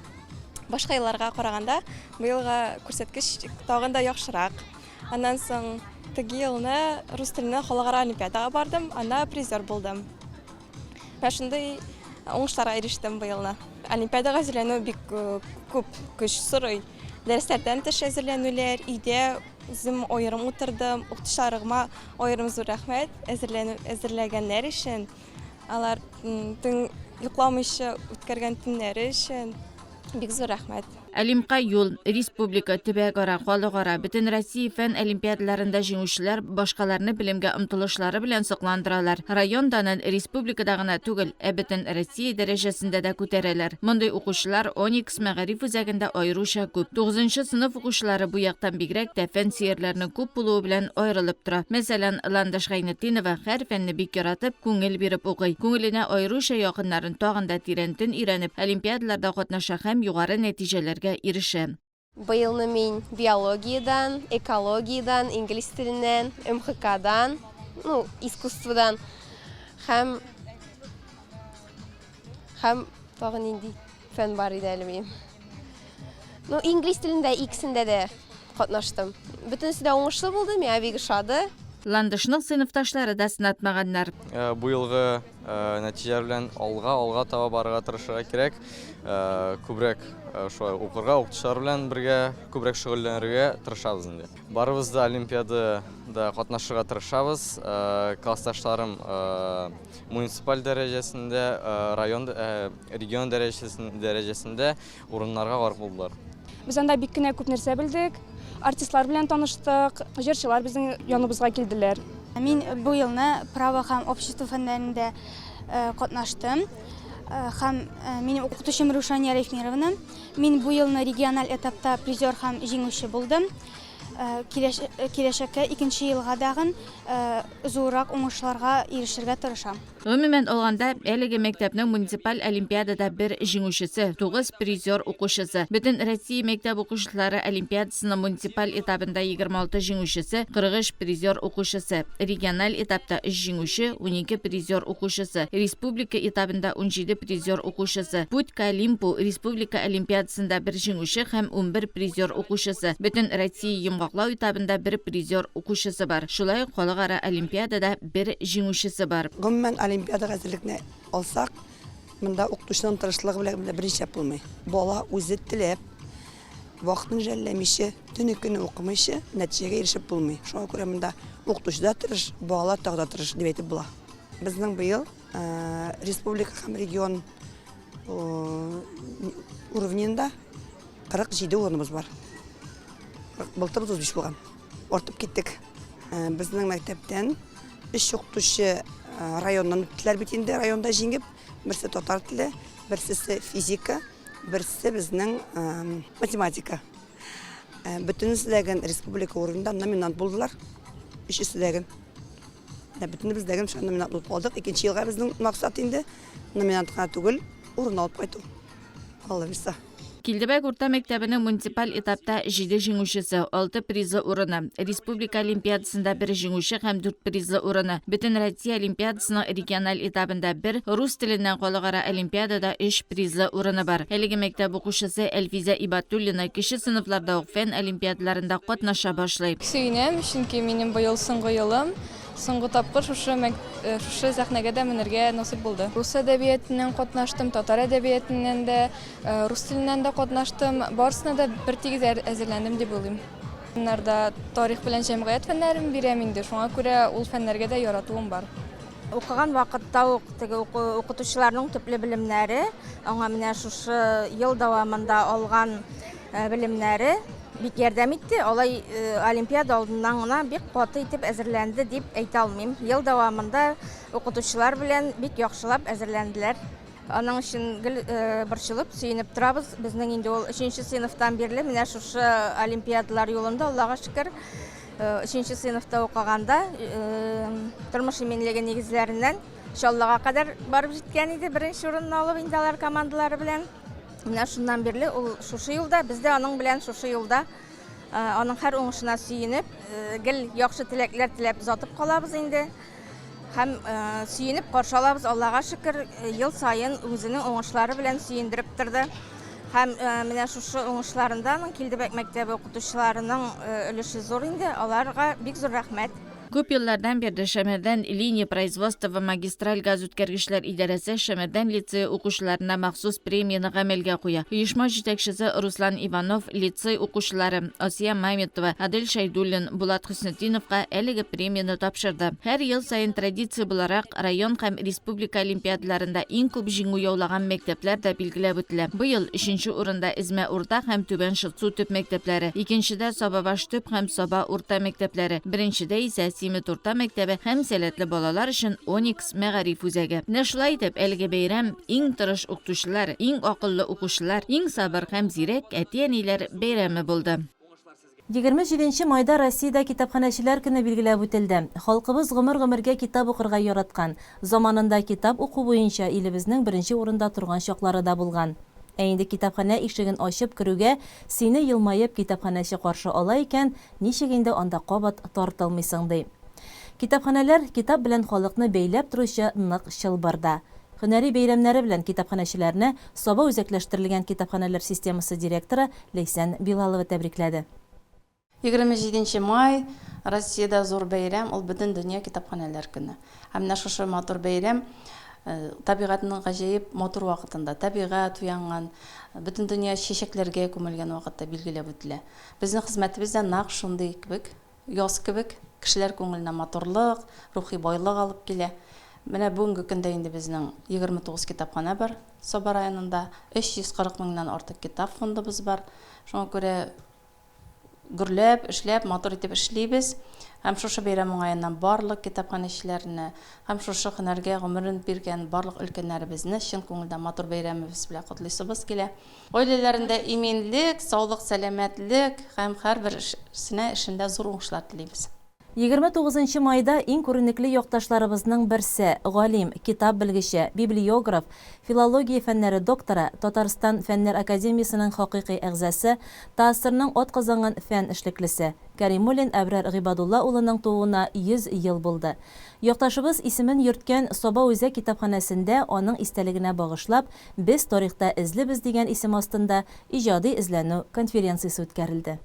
Башка елларга караганда, быелгы күрсәткеч тагын да яхшырак. Аннан соң теге елны рус теленнән халыкара олимпиадага бардым, анда призер булдым. Менә шундый уңышларга ирештем быелны. Олимпиадага әзерләнү бик күп көч сорый. Дәресләрдән тыш әзерләнүләр, өйдә үзем аерым утырдым. Укытучыларыма аерым зур рәхмәт, әзерләнү әзерләгәннәр өчен. Алар төн йокламыйча үткәргән төннәре өчен бик зур рәхмәт. Олимпка юл, республика, төбәкара, халыкара, бөтенроссия фән олимпиадаларында җиңүчеләр башкаларны белемгә омтылышлары белән сокландыралар, район данын республикада гына түгел, ә бөтен Россия дәрәҗәсендә дә күтәрәләр. Мондый укучылар Оникс мәгариф үзәгендә аеруча күп. Тугызынчы сыйныф укучылары бу яктан бигрәк тә фән сөярләрнең күп булуы белән аерылып тора. Мәсәлән, Ландыш Гайнетдинова һәр фәнне бик яратып, күңел биреп укый. Күңеленә аеруча якыннарын тагын да тирәнтен өйрәнеп, олимпиадаларда катнаша һәм югары нәтиҗәләргә ирешә. Быелны мин биологиядән, экологиядән, инглиз теленнән, МХКдан, ну, искусстводан һәм һәм тагын нинди фән бар иде әле минем. Ну, инглиз телендә икесендә дә катнаштым. Бөтенесе дә уңышлы булды, миңа бик ошады. Ландышның сыйныфташлары да сынатмаганнар. Бу елгы нәтиҗәләр белән алга, алга таба барырга тырышырга кирәк. Күбрәк шулай укырга, укытучылар белән бергә күбрәк шөгыльләнергә тырышабыз инде. Барыбыз да олимпиадада катнашырга тырышабыз. Классташларым муниципаль дәрәҗәсендә, район, регион дәрәҗәсендә урыннарга гарык булдылар. Без анда бик кенә күп нәрсә белдек. Артистлар белән таныштык, җырчылар безнең яныбызга килделәр. Мин бу елны право һәм общество фәннәрендә катнаштым. Һәм минем укытучым Рушания Рәхмировна. Мин бу елны региональ этапта призер һәм җиңүче булдым. Киләчәккә икенче елга дагын зуррак уңышларга ирешергә тырышам. Гомумән алганда, әлеге мәктәпнең муниципаль олимпиадада бер җиңүчесе, тугыз призер укучысы, Бөтенроссия мәктәп укучылары олимпиадасының муниципаль этабында 26 җиңүчесе, 43 призер укучысы, региональ этапта өч җиңүче, 12 призер укучысы, республика этабында 17 призер укучысы, Путь к Олимпу республика олимпиадасында бер җиңүче һәм 11 призер укучысы, Бөтенроссия йомгаклау этабында бер призер укучысы бар. Шулай ук халыкара олимпиадада бер җиңүчесе бар. Гомумән, олимпиадага әзерлекне алсак, монда укытучының тырышлыгы белән генә берничә булмый. Бала үзе теләп, вакытын жәлләмичә, төне-көне укымыйча нәтиҗәгә ирешеп булмый. Шуңа күрә монда укытучы да тырыш, балалар тагы да тырыш дип әйтеп була. Безнең быел республика һәм регион уровненда 47 урыныбыз бар. Былтыр 35 булган. Артып киттек. Безнең мәктәптән өч укытучы районнан үттеләр бит инде, районда җиңеп. Берсе татар теле, берсесе физика, берсе безнең математика. Бөтенесе дә республика урынында номинант булдылар. Өчесе дә. Бөтенебез дә номинант булып калдык. Икенче елга безнең максат инде номинант кына түгел, урын алып кайту. Алла бирса. Килдебәк урта мәктәбенең муниципаль этапта җиде җиңүчесе, алты призлы урыны, республика олимпиадасында бер җиңүче һәм дүрт призлы урыны, Бөтенроссия олимпиадасының региональ этабында бер, рус теленнән халыкара олимпиадада өч призлы урыны бар. Әлеге мәктәп укучысы Әлфизә Ибатуллина кече сыйныфларда ук фән олимпиадаларында катнаша башлый. Сөенәм, чөнки минем быел соңгы елым. Соңгы тапкыр шушы мәк шушы сәхнәгә дә менергә насыйп булды. Рус әдәбиятеннән катнаштым, татар әдәбиятеннән дә, рус теленнән дә катнаштым. Барысына да бертигез әзерләндем дип уйлыйм. Нарда тарих белән җәмгыять фәннәрен бирәм инде, шуңа күрә ул фәннәргә дә яратуым бар. Укыган вакытта ук теге укытучыларның төпле белемнәре, аңа менә шушы ел дәвамында алган белемнәре бик ярдәм итте. Алай олимпиада алдыннан гына бик каты итеп әзерләнде дип әйтә алмыйм. Ел дәвамында укытучылар белән бик яхшылап әзерләнделәр. Аның өчен гел борчылып, сөенеп торабыз. Безнең инде ул өченче сыйныфтан бирле менә шушы олимпиадалар юлында, Аллага шөкер, өченче сыйныфта укыганда тормыш иминлеге нигезләреннән Чаллыга кадәр барып җиткән иде, беренче урынны алып инде алар командалары белән. Менә шуннан бирле ул шушы юлда, без дә аның белән шушы юлда, аның һәр уңышына сөенеп, гел яхшы теләкләр теләп озатып калабыз инде. Һәм сөенеп каршы алабыз, Аллага шөкер, ел саен үзенең уңышлары белән сөендереп торды. Һәм менә шушы уңышларында аның Килдебәк мәктәбе укытучыларының өлеше зур инде, аларга бик зур рәхмәт. Күп еллардан бирле Шәмәрдән линия производство магистраль газүткәргечләр идарәсе Шәмәрдән лицее укучыларына махсус премияне гамәлгә куя. Оешма җитәкчесе Руслан Иванов лицей укучылары Асия Маметова, Адель Шәйдуллин, Булат Хөснетдиновка әлеге премияне тапшырды. Һәр ел саен традиция буларак, район һәм республика олимпиадаларында иң күп җиңү яулаган мәктәпләр дә билгеләп үтелә. Быел өченче урында Эзмә урта һәм Түбән Шытсу төп мәктәпләре, икенчедә Сабабаш төп һәм Саба урта мәктәпләре, беренчедә исә Симет урта мәктәбе һәм сәләтле балалар өчен Оникс мәгариф үзәге. Менә шулай итеп, әлеге бәйрәм иң тырыш укытучылар, иң акыллы укучылар, иң сабыр һәм зирәк әти-әниләр бәйрәме булды. 27 майда Россиядә Китапханәчеләр көне билгеләп үтелде. Халкыбыз гомер-гомергә китап укырга яраткан. Заманында китап уку буенча илебезнең беренче урында торган чаклары да булган. Ә инде китапханә ишеген ачып керүгә сине елмаеп китапханәче каршы ала икән, ничек инде анда кабат тартылмыйсың ди. Китапханәләр, китап белән халыкны бәйләп торучы нык чылбыр да. Һөнәри бәйрәмнәре белән китапханәчеләрне Саба үзәкләштерелгән китапханәләр системасы директоры Ләйсән Билалова тәбрикләде. 27 нче май, Россиядә зур бәйрәм, ул Бөтендөнья китапханәләр көне. Һәм менә шушы матур бәйрәм табигатьнең гаҗәеп матур вакытында, табигать уянган, бөтен дөнья чәчәкләргә күмелгән вакытта билгеләп үтелә. Безнең хезмәтебез дә нәкъ шундый кебек, яз кебек, кешеләр күңеленә матурлык, рухи байлык алып килә. Менә бүгенге көндә инде безнең 29 китапханә бар Саба районында, 340 меңнән артык китап фондыбыз бар. Шуңа күрә гөрләп, эшләп, матур итеп эшлибез. Һәм шушы бәйрәм уңаеннан барлык китапханәчеләрне һәм шушы һөнәргә гомерен биргән барлык өлкәннәребезне чын күңелдән матур бәйрәмебез белән котлыйсыбыз килә. Гаиләләрендә иминлек, саулык, сәламәтлек һәм һәрберсенә эшендә зур уңышлар телибез. 29 нчы майда иң күренекле якташларыбызның берсе, галим, китап белгече, библиограф, филология фәннәре докторы, Татарстан Фәннәр академиясенең хакыйкый әгъзасы, ТАССРның атказанган фән эшлеклесе, Кәримуллин Әбрар Гыйбадулла улының тууына 100 ел булды. Якташыбыз исемен йөрткән Саба үзәк китапханәсендә аның истәлегенә багышлап, Без тарихта эзлебез дигән исем астында иҗади эзләнү конференциясе үткәрелде.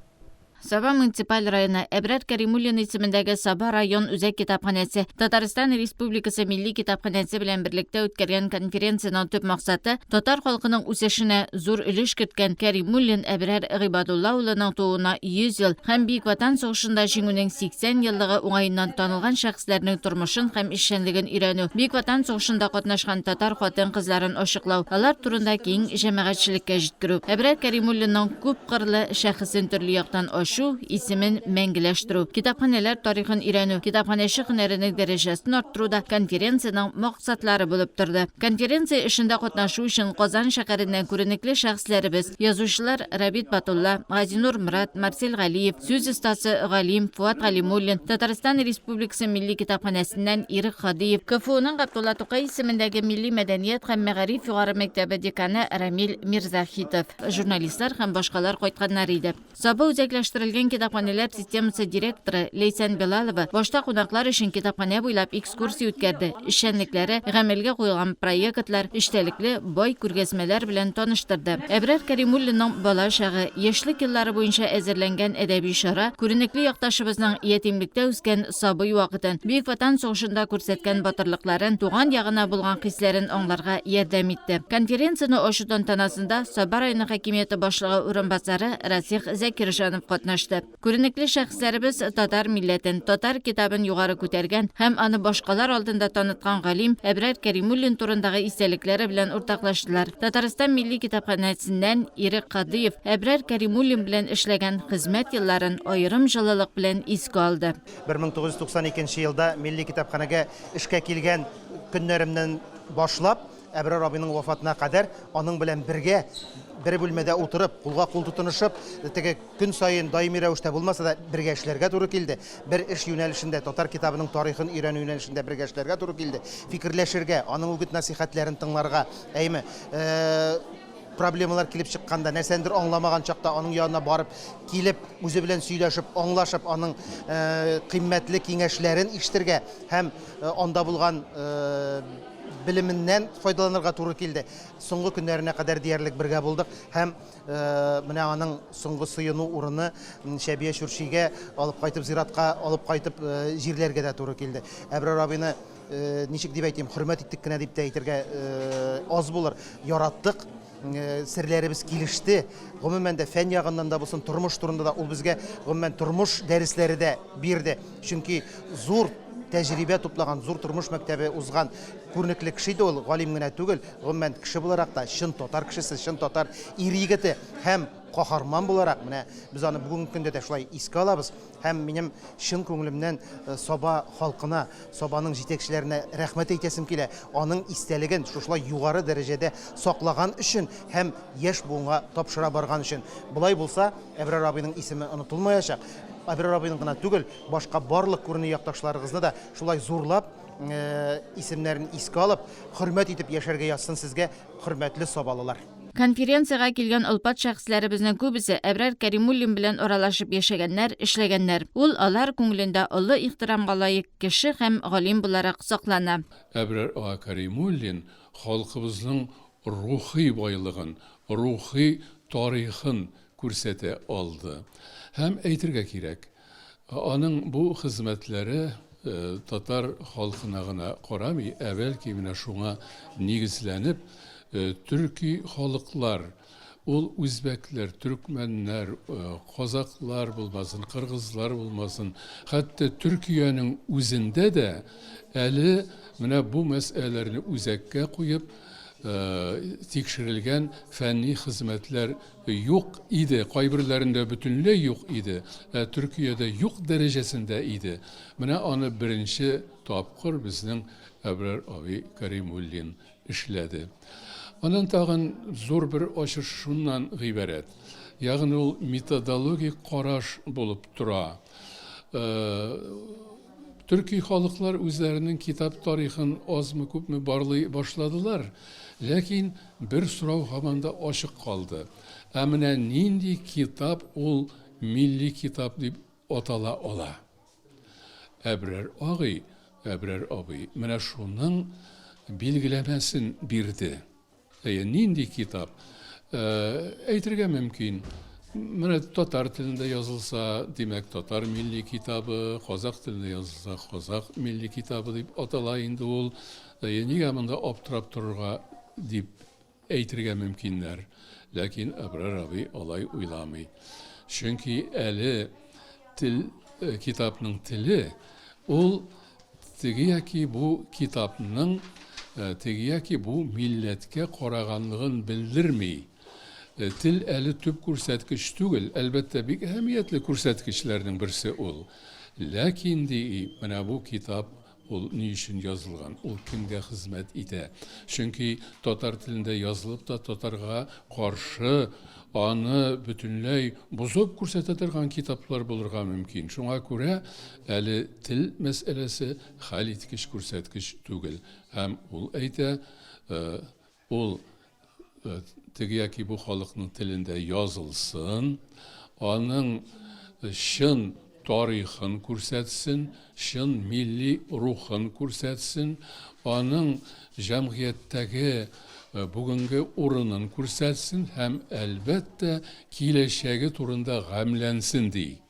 Саба муниципаль районы, Әбрар Кәримуллин исемендәге Саба район үзәк китапханәсе, Татарстан Республикасы Милли китапханәсе белән берлектә үткәргән конференциянең төп максаты, татар халкының үсешенә зур өлеш керткән Кәримуллин Әбрар Гыйбадулла улының тууына 100 ел һәм Бөек Ватан сугышында Җиңүнең 80 еллыгы уңаеннан танылган шәхесләрнең тормышын һәм эшчәнлеген өйрәнү, Бөек Ватан сугышында катнашкан татар хатын-кызларын ачыклау, алар турында киң җәмәгатьчелеккә җиткерү. Әбрар Кәримуллинның күп Күпкырлы шәхесен төрле яктан ачу, исемен мәңгеләштерү, китапханәләр тарихын өйрәнү, китапханәче һөнәренең дәрәҗәсен арттыру да конференциянең максатлары булып торды. Конференция эшендә катнашу өчен Казан шәһәреннән күренекле шәхесләребез, язучылар Рабит Батулла, Газинур Морат, Марсель Галиев, сүз остасы, галим Фоат Галимуллин, Татарстан Республикасы Милли китапханәсеннән Ирек Һадиев, КФУның Габдулла Тукай исемендәге Милли мәдәният һәм мәгариф югары мәктәбе деканы Рамил Мирзаһитов. журналистлар һәм башкалар кайтканнар иде. Саба үзәкләштерелгән китапханәләр системасы директоры Ләйсән Билалова башта кунаклар өчен китапханә буйлап экскурсия үткәрде, эшчәнлекләре, гамәлгә куелган проектлар, эчтәлекле, бай күргәзмәләр белән таныштырды. Әбрар Кәримуллинның бала чагы, яшьлек еллары буенча әзерләнгән әдәби чара күренекле якташыбызның ятимлектә үскән сабый вакытын, Бөек Ватан сугышында күрсәткән батырлыкларын, туган ягына булган хисләрен аңларга ярдәм итте. Конференцияне ачу тантанасында Саба районы хакимияте башлыгы урынбасары Расих Закирҗанов катнашты. Күренекле шәхесләребез татар милләтен, татар китабын югары күтәргән һәм аны башкалар алдында таныткан галим Әбрар Кәримуллин турындагы истәлекләре белән уртаклаштылар. Татарстан Милли китапханәсеннән Ирек Кадыев Әбрар Кәримуллин белән эшләгән хезмәт елларын аерым җылылык белән искә алды. 1992 елда Милли китапханәгә эшкә килгән көннәремнән башлап, Әбрар абыйның вафатына кадәр аның белән бергә бер бүлмәдә утырып, кулга-кул тотынышып, теге көн саен даими рәвештә булмаса да, бергә эшләргә туры килде. Бер эш юнәлешендә, татар китабының тарихын өйрәнү юнәлешендә бергә эшләргә туры килде. Фикерләшергә, аның үгет-нәсыйхәтләрен тыңларга, әйме, проблемалар килеп чыкканда, нәрсәнедер аңламаган чакта аның янына барып, килеп, үзе белән сөйләшеп, аңлашып, аның кыйммәтле киңәшләрен ишетергә һәм анда булган белеменнән файдаланырга туры килде. Соңгы көннәренә кадәр диярлек бергә булдык һәм менә аның соңгы сыену урыны Чәбия Чүрчигә алып кайтып, зиратка алып кайтып җирләргә дә туры килде. Әбрар абыйны ничек дип әйтим, хөрмәт иттек кенә дип тә әйтергә аз булыр. Яраттык, серләребез килеште. Гомумән дә фән ягыннан да булсын, тормыш турында да ул безгә гомумән тормыш дәресләре дә бирде. Чөнки зур тәҗрибә туплаган, зур тормыш мәктәбе узган күренекле кеше иде ул, галим генә түгел, гомумән кеше буларак та чын татар кешесе, чын татар ир-егете һәм каһарман буларак менә без аны бүгенге көндә дә шулай искә алабыз. Һәм минем чын күңелемнән Саба халкына, Сабаның җитәкчеләренә рәхмәт әйтәсем килә, аның истәлеген шушылай югары дәрәҗәдә саклаган өчен һәм яшь буынга тапшыра барган өчен. Болай булса, Әбрар абыйның исеме онытылмаячак. Әбрар абыйның гына түгел, башка барлык күренекле якташларыгызны да шулай зурлап, исемнәрен искә алып, хөрмәт итеп яшәргә язсын сезгә, хөрмәтле сабалылар! Конференциягә килгән олпат шәхесләребезнең күбесе Әбрар Кәримуллин белән аралашып яшәгәннәр, эшләгәннәр. Ул алар күңелендә олы ихтирамга лаек кеше һәм галим буларак саклана. Әбрар ага Кәримуллин халкыбызның рухи байлыгын, рухи тарихын күрсәтә алды. Һәм әйтергә кирәк, аның бу хезмәтләре татар халкына гына карамый, ә бәлки менә шуңа нигезләнеп, төрки халыклар, ул үзбәкләр, төркмәннәр, казакълар булмасын, кыргызлар булмасын, хәтта Төркиянең үзендә дә әле менә бу мәсьәләләрне үзәккә куеп тикшерелгән фәнни хезмәтләр юк иде, кайберләрендә бөтенләй юк иде, ә Төркиядә юк дәрәҗәсендә иде. Менә аны беренче тапкыр безнең Әбрар абый Кәримуллин эшләде. Аннан тагын зур бер ачыш шуннан гыйбарәт, ягъни ул методологик караш булып тора. Төрки халыклар үзләренең китап тарихын азмы-күпме барлый башладылар, ләкин бер сорау һаман да ачык калды, ә менә нинди китап ул милли китап дип атала ала? Әбрар агый, Әбрар абый менә шуның билгеләмәсен бирде. Әйе, нинди китап? Әйтергә мөмкин, менә татар телендә язылса, димәк, татар милли китабы, казак телендә язылса, казак милли китабы дип атала инде ул. Әйе, нигә монда аптырап торырга дип әйтергә мөмкиннәр. Ләкин Әбрар абый алай уйламый. Чөнки әле тел, китапның теле ул теге яки бу китапның теге яки бу милләткә караганлыгын белдерми. Тел әле төп күрсәткеч түгел, әлбәттә, бик әһәмиятле күрсәткечләрнең берсе ул. Ләкин, ди, менә бу китап Ул ни өчен язылган, ул кемгә хезмәт итә? Чөнки татар телендә язылып та татарга каршы аны бөтенләй бозып күрсәтә торган китаплар булырга мөмкин. Шуңа күрә әле тел мәсьәләсе хәлиткеч күрсәткеч түгел. Һәм ул әйтә, Ул теге яки бу халыкның телендә язылсын, аның чын тарихын күрсәтсен, чын милли рухын күрсәтсен, аның җәмгыятьтәге бүгенге урынын күрсәтсен һәм, әлбәттә, киләчәге турында гамьләнсен, ди.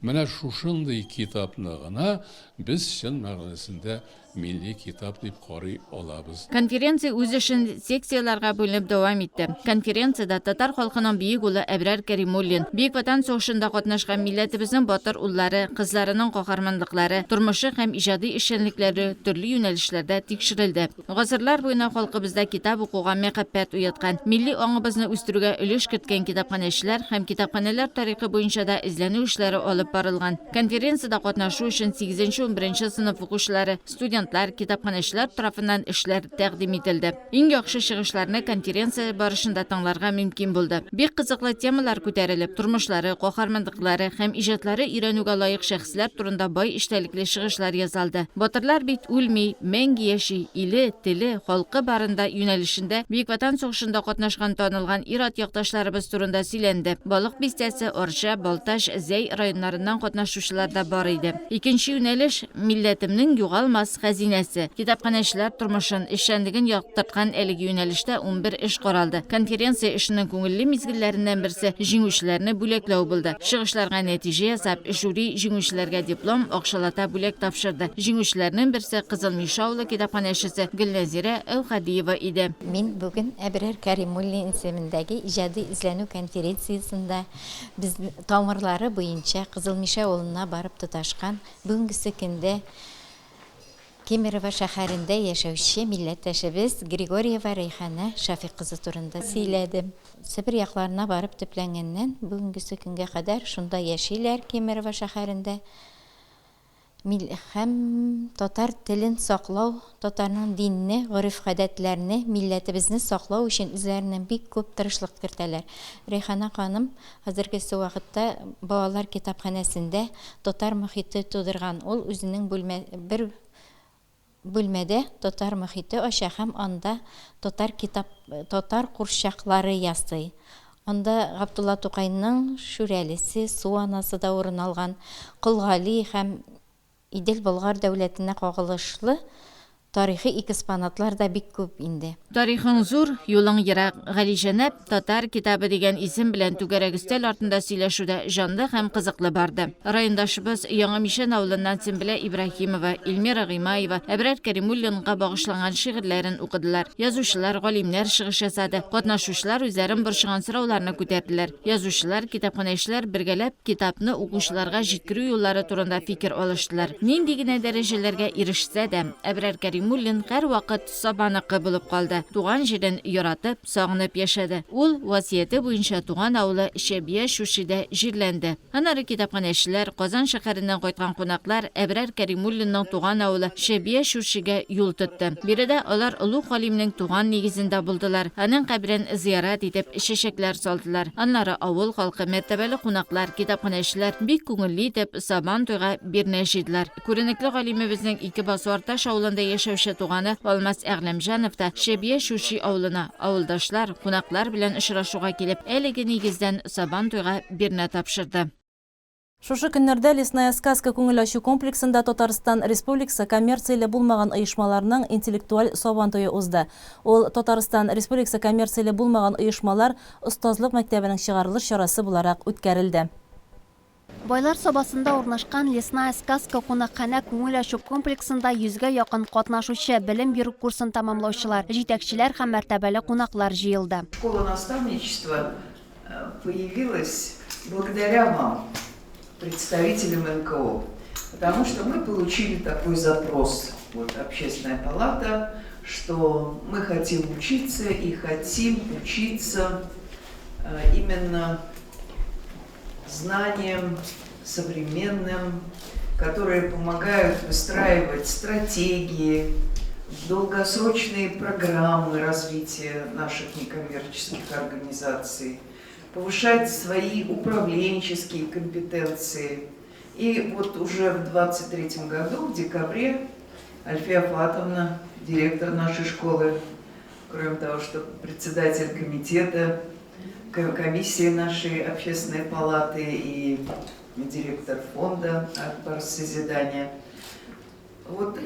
Менә шушындый китапны гына без чын мәгънәсендә милли китап дип карый алабыз. Конференция үз эшен секцияләргә бүленеп дәвам итте. Конференциядә татар халкының бөек улы Әбрар Кәримуллин, Бөек Ватан сугышында катнашкан милләтебезнең батыр уллары, кызларының каһарманлыклары, тормышы һәм иҗади эшчәнлекләре төрле юнәлешләрдә тикшерелде. Гасырлар буена халкыбызда китап укуга мәхәббәт уяткан, милли аңыбызны үстерүгә өлеш керткән китапханәчеләр һәм китапханәләр тарихы буенча да эзләнү эшләре алып барылган. Конференциядә катнашу өчен сигезенче-унберенче сыйныф укучылары, студентлар, китапханәчеләр тарафыннан эшләр тәкъдим ителде. Иң яхшы чыгышларны конференция барышында тыңларга мөмкин булды. Бик кызыклы темалар күтәрелеп, тормышлары, каһарманлыклары һәм иҗатлары өйрәнүгә лаек шәхесләр турында бай эчтәлекле чыгышлар ясалды. Батырлар бит үлми, мәңге яши, иле, теле, халкы барында юнәлешендә Бөек Ватан сугышында катнашкан танылган ир-ат якташларыбыз турында сөйләнде. Балык Бистәсе, Арча, Балтач, Зәй районнарыннан катнашучылар да бар иде. Икенче юнәлеш, Милләтемнең югалмас хәзинәсе. Китапханәчеләр тормышын, эшчәнлеген яктырткан әлеге юнәлештә 11 эш каралды. Конференция эшенең күңелле мизгелләреннән берсе, җиңүчеләрне бүләкләү булды. Чыгышларга нәтиҗә ясап, жюри җиңүчеләргә диплом, акчалата бүләк тапшырды. Җиңүчеләрнең берсе Кызыл Мишә авылы китапханәчесе Гөлнәзирә Әүхәдиева иде. Мин бүген Әбрар Кәримуллин исемендәге иҗади эзләнү конференциясендә без тамырлары буенча Кызыл Мишә авылына барып тоташкан бүгенгесе көндә Кемерово шәһәрендә яшәүче милләттәшебез Григорьева Рәйхана Шәфыйк кызы турында сөйләдем. Себер якларына барып төпләнгәннән бүгенгесе көнгә кадәр шунда яшиләр Кемерово шәһәрендә. Мил һәм татар телен саклау, татарның динне, гореф-гадәтләрне, милләтебезне саклау өчен үзләреннән бик күп тырышлык кертәләр. Рәйхана ханым хәзергесе вакытта балалар китапханәсендә татар мохите тудырган. Ул үзенең бүлмә бер бүлмәдә татар мохите ача һәм анда татар китап татар курчаклары ясый. Анда Габдулла Тукайның Шүрәлесе, Су анасы да урын алган. Кол Гали һәм Идел Болгар дәүләтенә кагылышлы Тарихи экспонатлар да бик күп инде. Тарихың зур, юлың ерак, Галиҗәнап татар китабы дигән исем белән түгәрәк өстәл артында сөйләшү дә җанлы һәм кызыклы барды. Райондашыбыз Яңа Мичән авылыннан Сөмбелә Ибраһимова, Эльмира Гыймаева, Әбрар Кәримуллинга багышланган шигырьләрен укыдылар. Язучылар, галимнәр чыгыш ясады. Катнашучылар үзләрен борчыган сорауларны күтәрделәр. Язучылар, китапханәчеләр бергәләп китапны укучыларга җиткерү юллары турында фикер алыштылар. Нинди генә дәрәҗәләргә ирешсә дә, Әбрар Кәримуллин һәрвакыт Сабаныкы булып калды. Туган җирен яратып, сагынып яшәде. Ул васыяте буенча туган авылы Чәбия Чүшидә җирләнде. Аннары китапханәчеләр, Казан шәһәреннән кайткан кунаклар Әбрар Кәримуллинның туган авылы Чәбия Чүрчигә юл тотты. Биредә алар олуг галимнең туган нигезендә булдылар, аның каберен зыярат итеп, чәчәкләр салдылар. Аннары авыл халкы, мәртәбәле кунаклар, китапханәчеләр бик күңелле итеп Сабантуйга бирнә җыйдылар. Күренекле галимебезнең Икебасу-Арташ авылында яшәүче туганы Алмаз Әгъләмҗанов та Чәбия Чүрчи авылына, авылдашлар, кунаклар белән очрашуга килеп, әлеге нигездән Сабантуйга бирнә тапшырды. Шушы көннәрдә Лесная сказка күңел ачу комплексында Татарстан Республикасы коммерцияле булмаган оешмаларның интеллектуаль Сабантуе узды. Ул Татарстан Республикасы коммерцияле булмаган оешмалар остазлык мәктәбенең чыгарылыш чарасы буларак үткәрелде. Байлар Сабасында урнашкан Лесная сказка кунакханә күңел ачу комплексында йөзгә якын катнашучы, белем бирү курсын тәмамлаучылар, җитәкчеләр һәм мәртәбәле кунаклар җыелды. Школа наставничества появилась благодаря вам, представителям НКО, потому что мы получили такой запрос, вот Общественная палата, что мы хотим учиться и хотим учиться именно знаниям современным, которые помогают выстраивать стратегии, долгосрочные программы развития наших некоммерческих организаций, повышать свои управленческие компетенции. И вот уже в 23 году, в декабре, Альфия Фатовна, директор нашей школы, кроме того, что председатель комитета, комиссии нашей общественной палаты и директор фонда «Акбар Созидания». Вот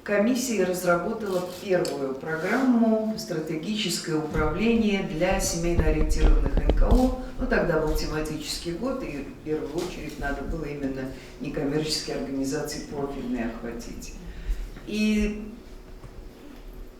комиссия разработала первую программу «Стратегическое управление для семейно ориентированных НКО». Ну, тогда был тематический год, и в первую очередь надо было именно некоммерческие организации профильные охватить. И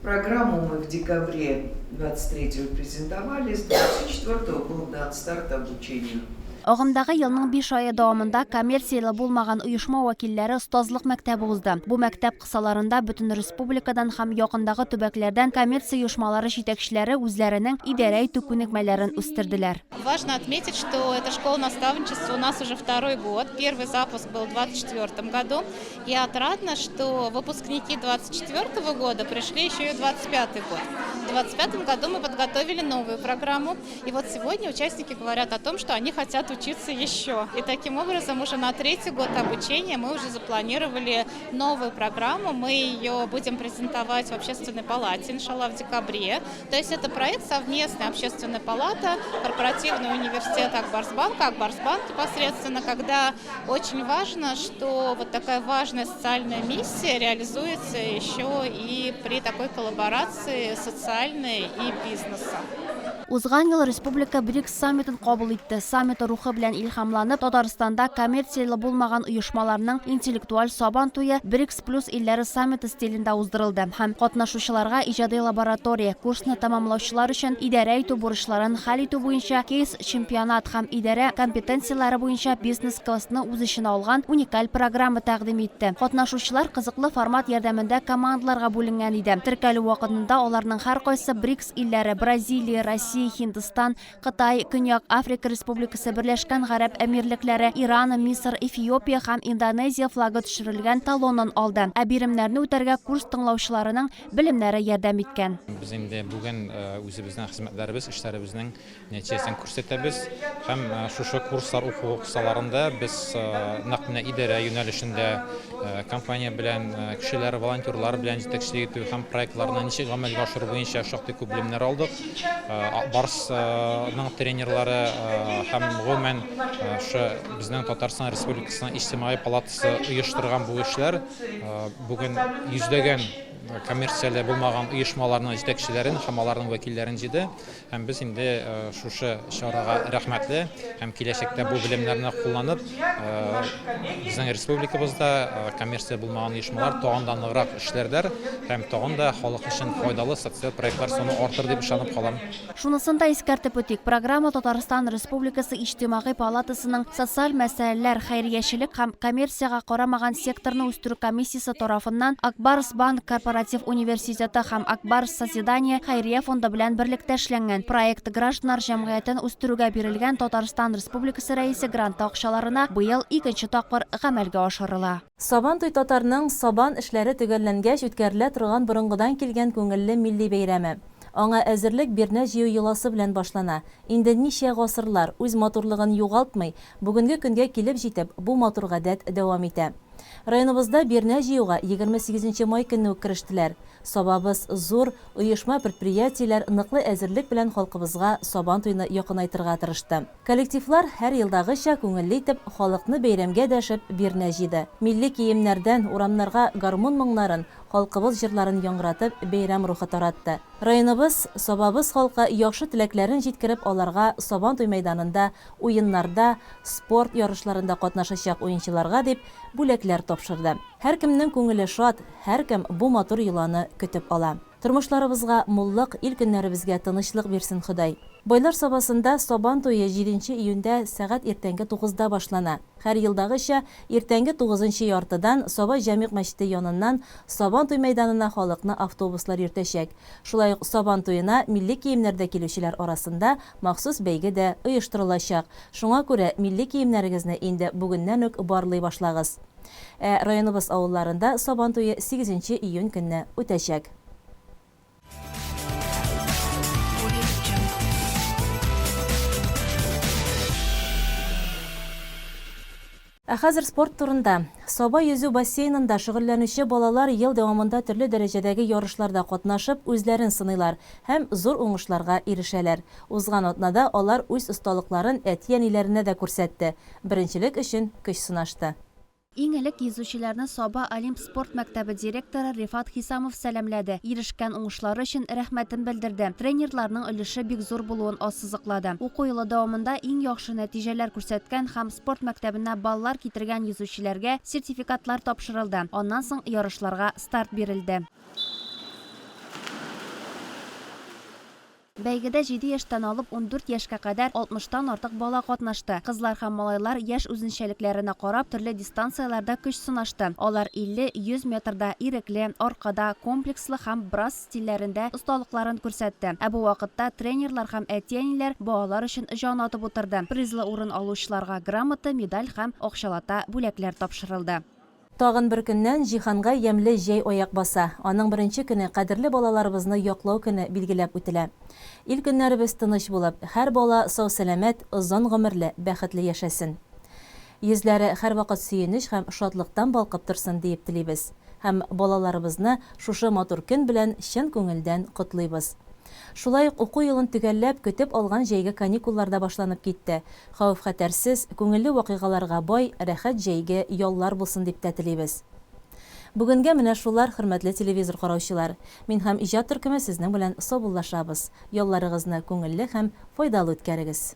программу мы в декабре 23-го презентовали, с 24-го был дан старт обучению. Агымдагы елның биш ае дәвамында коммерцияле булмаган оешма вәкилләре остазлык мәктәбе узды. Бу мәктәп кысаларында бөтен республикадан һәм якындагы төбәкләрдән коммерция оешмалары җитәкчеләре үзләренең идарә итү күнекмәләрен үстерделәр. Важно отметить, что эта школа наставничества у нас уже второй год. Первый запуск был в 2024 году. И отрадно, что выпускники 2024 года пришли еще и в 2025 год. В 2025 году мы подготовили новую программу. И вот сегодня участники говорят о том, что они хотят учиться еще. И таким образом уже на третий год обучения мы уже запланировали новую программу. Мы ее будем презентовать в Общественной палате, иншалла, в декабре. То есть это проект совместный Общественная палата, корпоративный университет Акбарсбанка, Акбарсбанк непосредственно, когда очень важно, что вот такая важная социальная миссия реализуется еще и при такой коллаборации социальной и бизнеса. Узган ел республика БРИКС саммитын кабул итте. Саммит рухы белән илһамланып, Татарстанда коммерцияле булмаган оешмаларның интеллектуаль Сабан туе БРИКС плюс илләре саммиты стилендә уздырылды һәм катнашучыларга иҗади лаборатория, курсны тәмамлаучылар өчен идарә итү бурычларын хәл итү буенча кейс-чемпионат һәм идарә компетенцияләре буенча бизнес-квестны үз эченә алган уникаль программа тәкъдим итте. Катнашучылар кызыклы формат ярдәмендә командаларга бүленгән иде. Теркәлү вакытында аларның һәркайсы БРИКС илләре, Бразилия, Россия, Һиндстан, Кытай, Көньяк Африка Республикасы, Берләшкән Гарәп Әмирлекләре, Иран, Мисыр, Эфиопия һәм Индонезия флагы төшерелгән талонын алды. Ә биремнәрне үтәргә курс тыңлаучыларының белемнәре ярдәм иткән. Без инде бүген үзебезнең хезмәтләребез, эшләребезнең нәтиҗәсен күрсәтәбез һәм шушы курслар уку кысаларында без нәкъ менә идарә юнәлешендә компания белән, кешеләр, волонтерлар белән җитәкчелек итү һәм проектларны ничек гамәлгә ашыру буенча шактый күп белемнәр алдык. Барс ның тренерлары һәм гомумән шушы безнең Татарстан Республикасының Иҗтимагый палатасы оештырган бу эшләр бүген йөзләгән коммерцияле булмаган оешмаларның җитәкчеләрен һәм аларның вәкилләрен җыйды. Һәм без инде шушы чарага рәхмәтле һәм киләчәктә бу белемнәрне кулланып, безнең республикабызда коммерция булмаган оешмалар тагын да ныграк эшләрләр һәм тагын да халык өчен файдалы социаль проектлар саны артыр дип ышанып калам. Шунысын да искәртеп үтик, программа Татарстан Республикасы Иҗтимагый палатасының Социаль мәсьәләләр, хәйриячелек һәм коммерциягә карамаган секторны үстерү комиссиясе тарафыннан Ак Барс Банк корпоратив университеты һәм Ак Барс Созидание хәйрия фонды белән берлектә эшләнгән. Проект гражданнар җәмгыятен үстерүгә бирелгән Татарстан Республикасы Рәисе гранты акчаларына быел икенче тапкыр гамәлгә ашырыла. Сабантуй татарның сабан эшләре төгәлләнгәч үткәрелә торган борынгыдан килгән күңелле милли бәйрәме. Аңа әзерлек бирнә җыю йоласы белән башлана. Инде ничә гасырлар, үз матурлыгын югалтмый, бүгенге көнгә килеп җитеп, бу матур гадәт дәвам итә. Районыбызда бирнә җыюга 28 нче май көнне үк керештеләр. Сабабыз зур, оешма-предприятиеләр ныклы әзерлек белән халкыбызга Сабантуйны якынайтырга тырышты. Коллективлар, һәр елдагыча, күңелле итеп, халыкны бәйрәмгә дәшеп, бирнә җыйды. Милли киемнәрдән, урамнарга гармун моңнарын, халкыбыз җырларын яңгыратып, бәйрәм рухы таратты. Районыбыз, Сабабыз халкы яхшы теләкләрен җиткереп, аларга Сабантуй мәйданында уеннарда, спорт ярышларында катнашачак уенчыларга дип, бүләкләр тапшырды. Һәркемнең күңеле шат, һәркем бу матур йоланы көтеп ала. Тормышларыбызга муллык, ил-көннәребезгә тынычлык бирсен Ходай. Байлар Сабасында Сабан туе җиденче июньдә сәгать иртәнге тугызда башлана. Һәр елдагыча, иртәнге тугызынчы яртыдан Саба Җәмигъ мәчете яныннан Сабан туй мәйданына халыкны автобуслар йөртәчәк. Шулай ук Сабан туена милли киемнәрдә килүчеләр арасында махсус бәйге дә оештырылачак. Шуңа күрә милли киемнәрегезне инде бүгеннән үк барлый башлагыз. Ә районыбыз авылларында Сабан туе сигезенче июнь көнне үтәчәк. Ә хәзер спорт турында. Саба йөзү бассейнында шөгыльләнүче балалар ел дәвамында төрле дәрәҗәдәге ярышларда катнашып, үзләрен сыныйлар һәм зур уңышларга ирешәләр. Узган атнада алар үз осталыкларын әти-әниләренә дә күрсәтте, беренчелек өчен көч сынашты. Иң элек йөзүчеләрне Саба Олимп спорт мәктәбе директоры Рифат Хисамов сәламләде, ирешкән уңышлары өчен рәхмәтен белдерде, тренерларның өлеше бик зур булуын ассызыклады. Уку елы дәвамында иң яхшы нәтиҗәләр күрсәткән һәм спорт мәктәбенә баллар китергән йөзүчеләргә сертификатлар тапшырылды, аннан соң ярышларга старт бирелде. Бәйгедә җиде яшьтән алып 14 яшькә кадәр алтмыштан артык бала катнашты. Кызлар һәм малайлар яшь үзенчәлекләренә карап, төрле дистанцияләрдә көч сынашты. Алар 50, 100 метрда, ирекле, аркада, комплекслы һәм брасс стильләрендә осталыкларын күрсәтте. Ә бу вакытта тренерлар һәм әти-әниләр балалар өчен җан атып утырды. Призлы урын алучыларга грамота, медаль һәм акчалата бүләкләр тапшырылды. Тагын бер көннән җиһанга ямьле җәй аяк баса. Аның беренче көне, кадерле балаларыбызны яклау көне билгеләп үтелә. Ил-көннәребез тыныч булып, һәр бала сау-сәламәт, озын гомерле, бәхетле яшәсен. Йөзләре һәрвакыт сөенеч һәм шатлыктан балкып торсын, диеп телибез. Һәм балаларыбызны шушы матур көн белән чын күңелдән котлыйбыз. Шулай ук уку елын төгәлләп, көтеп алган җәйге каникуллар да башланып китте. Хәвеф-хәтәрсез, күңелле вакыйгаларга бай, рәхәт җәйге яллар булсын дип тә телибез. Бүгенгә менә шулар, хөрмәтле телевизор караучылар. Мин һәм иҗат төркеме сезнең белән саубуллашабыз. Ялларыгызны күңелле һәм файдалы үткәрегез.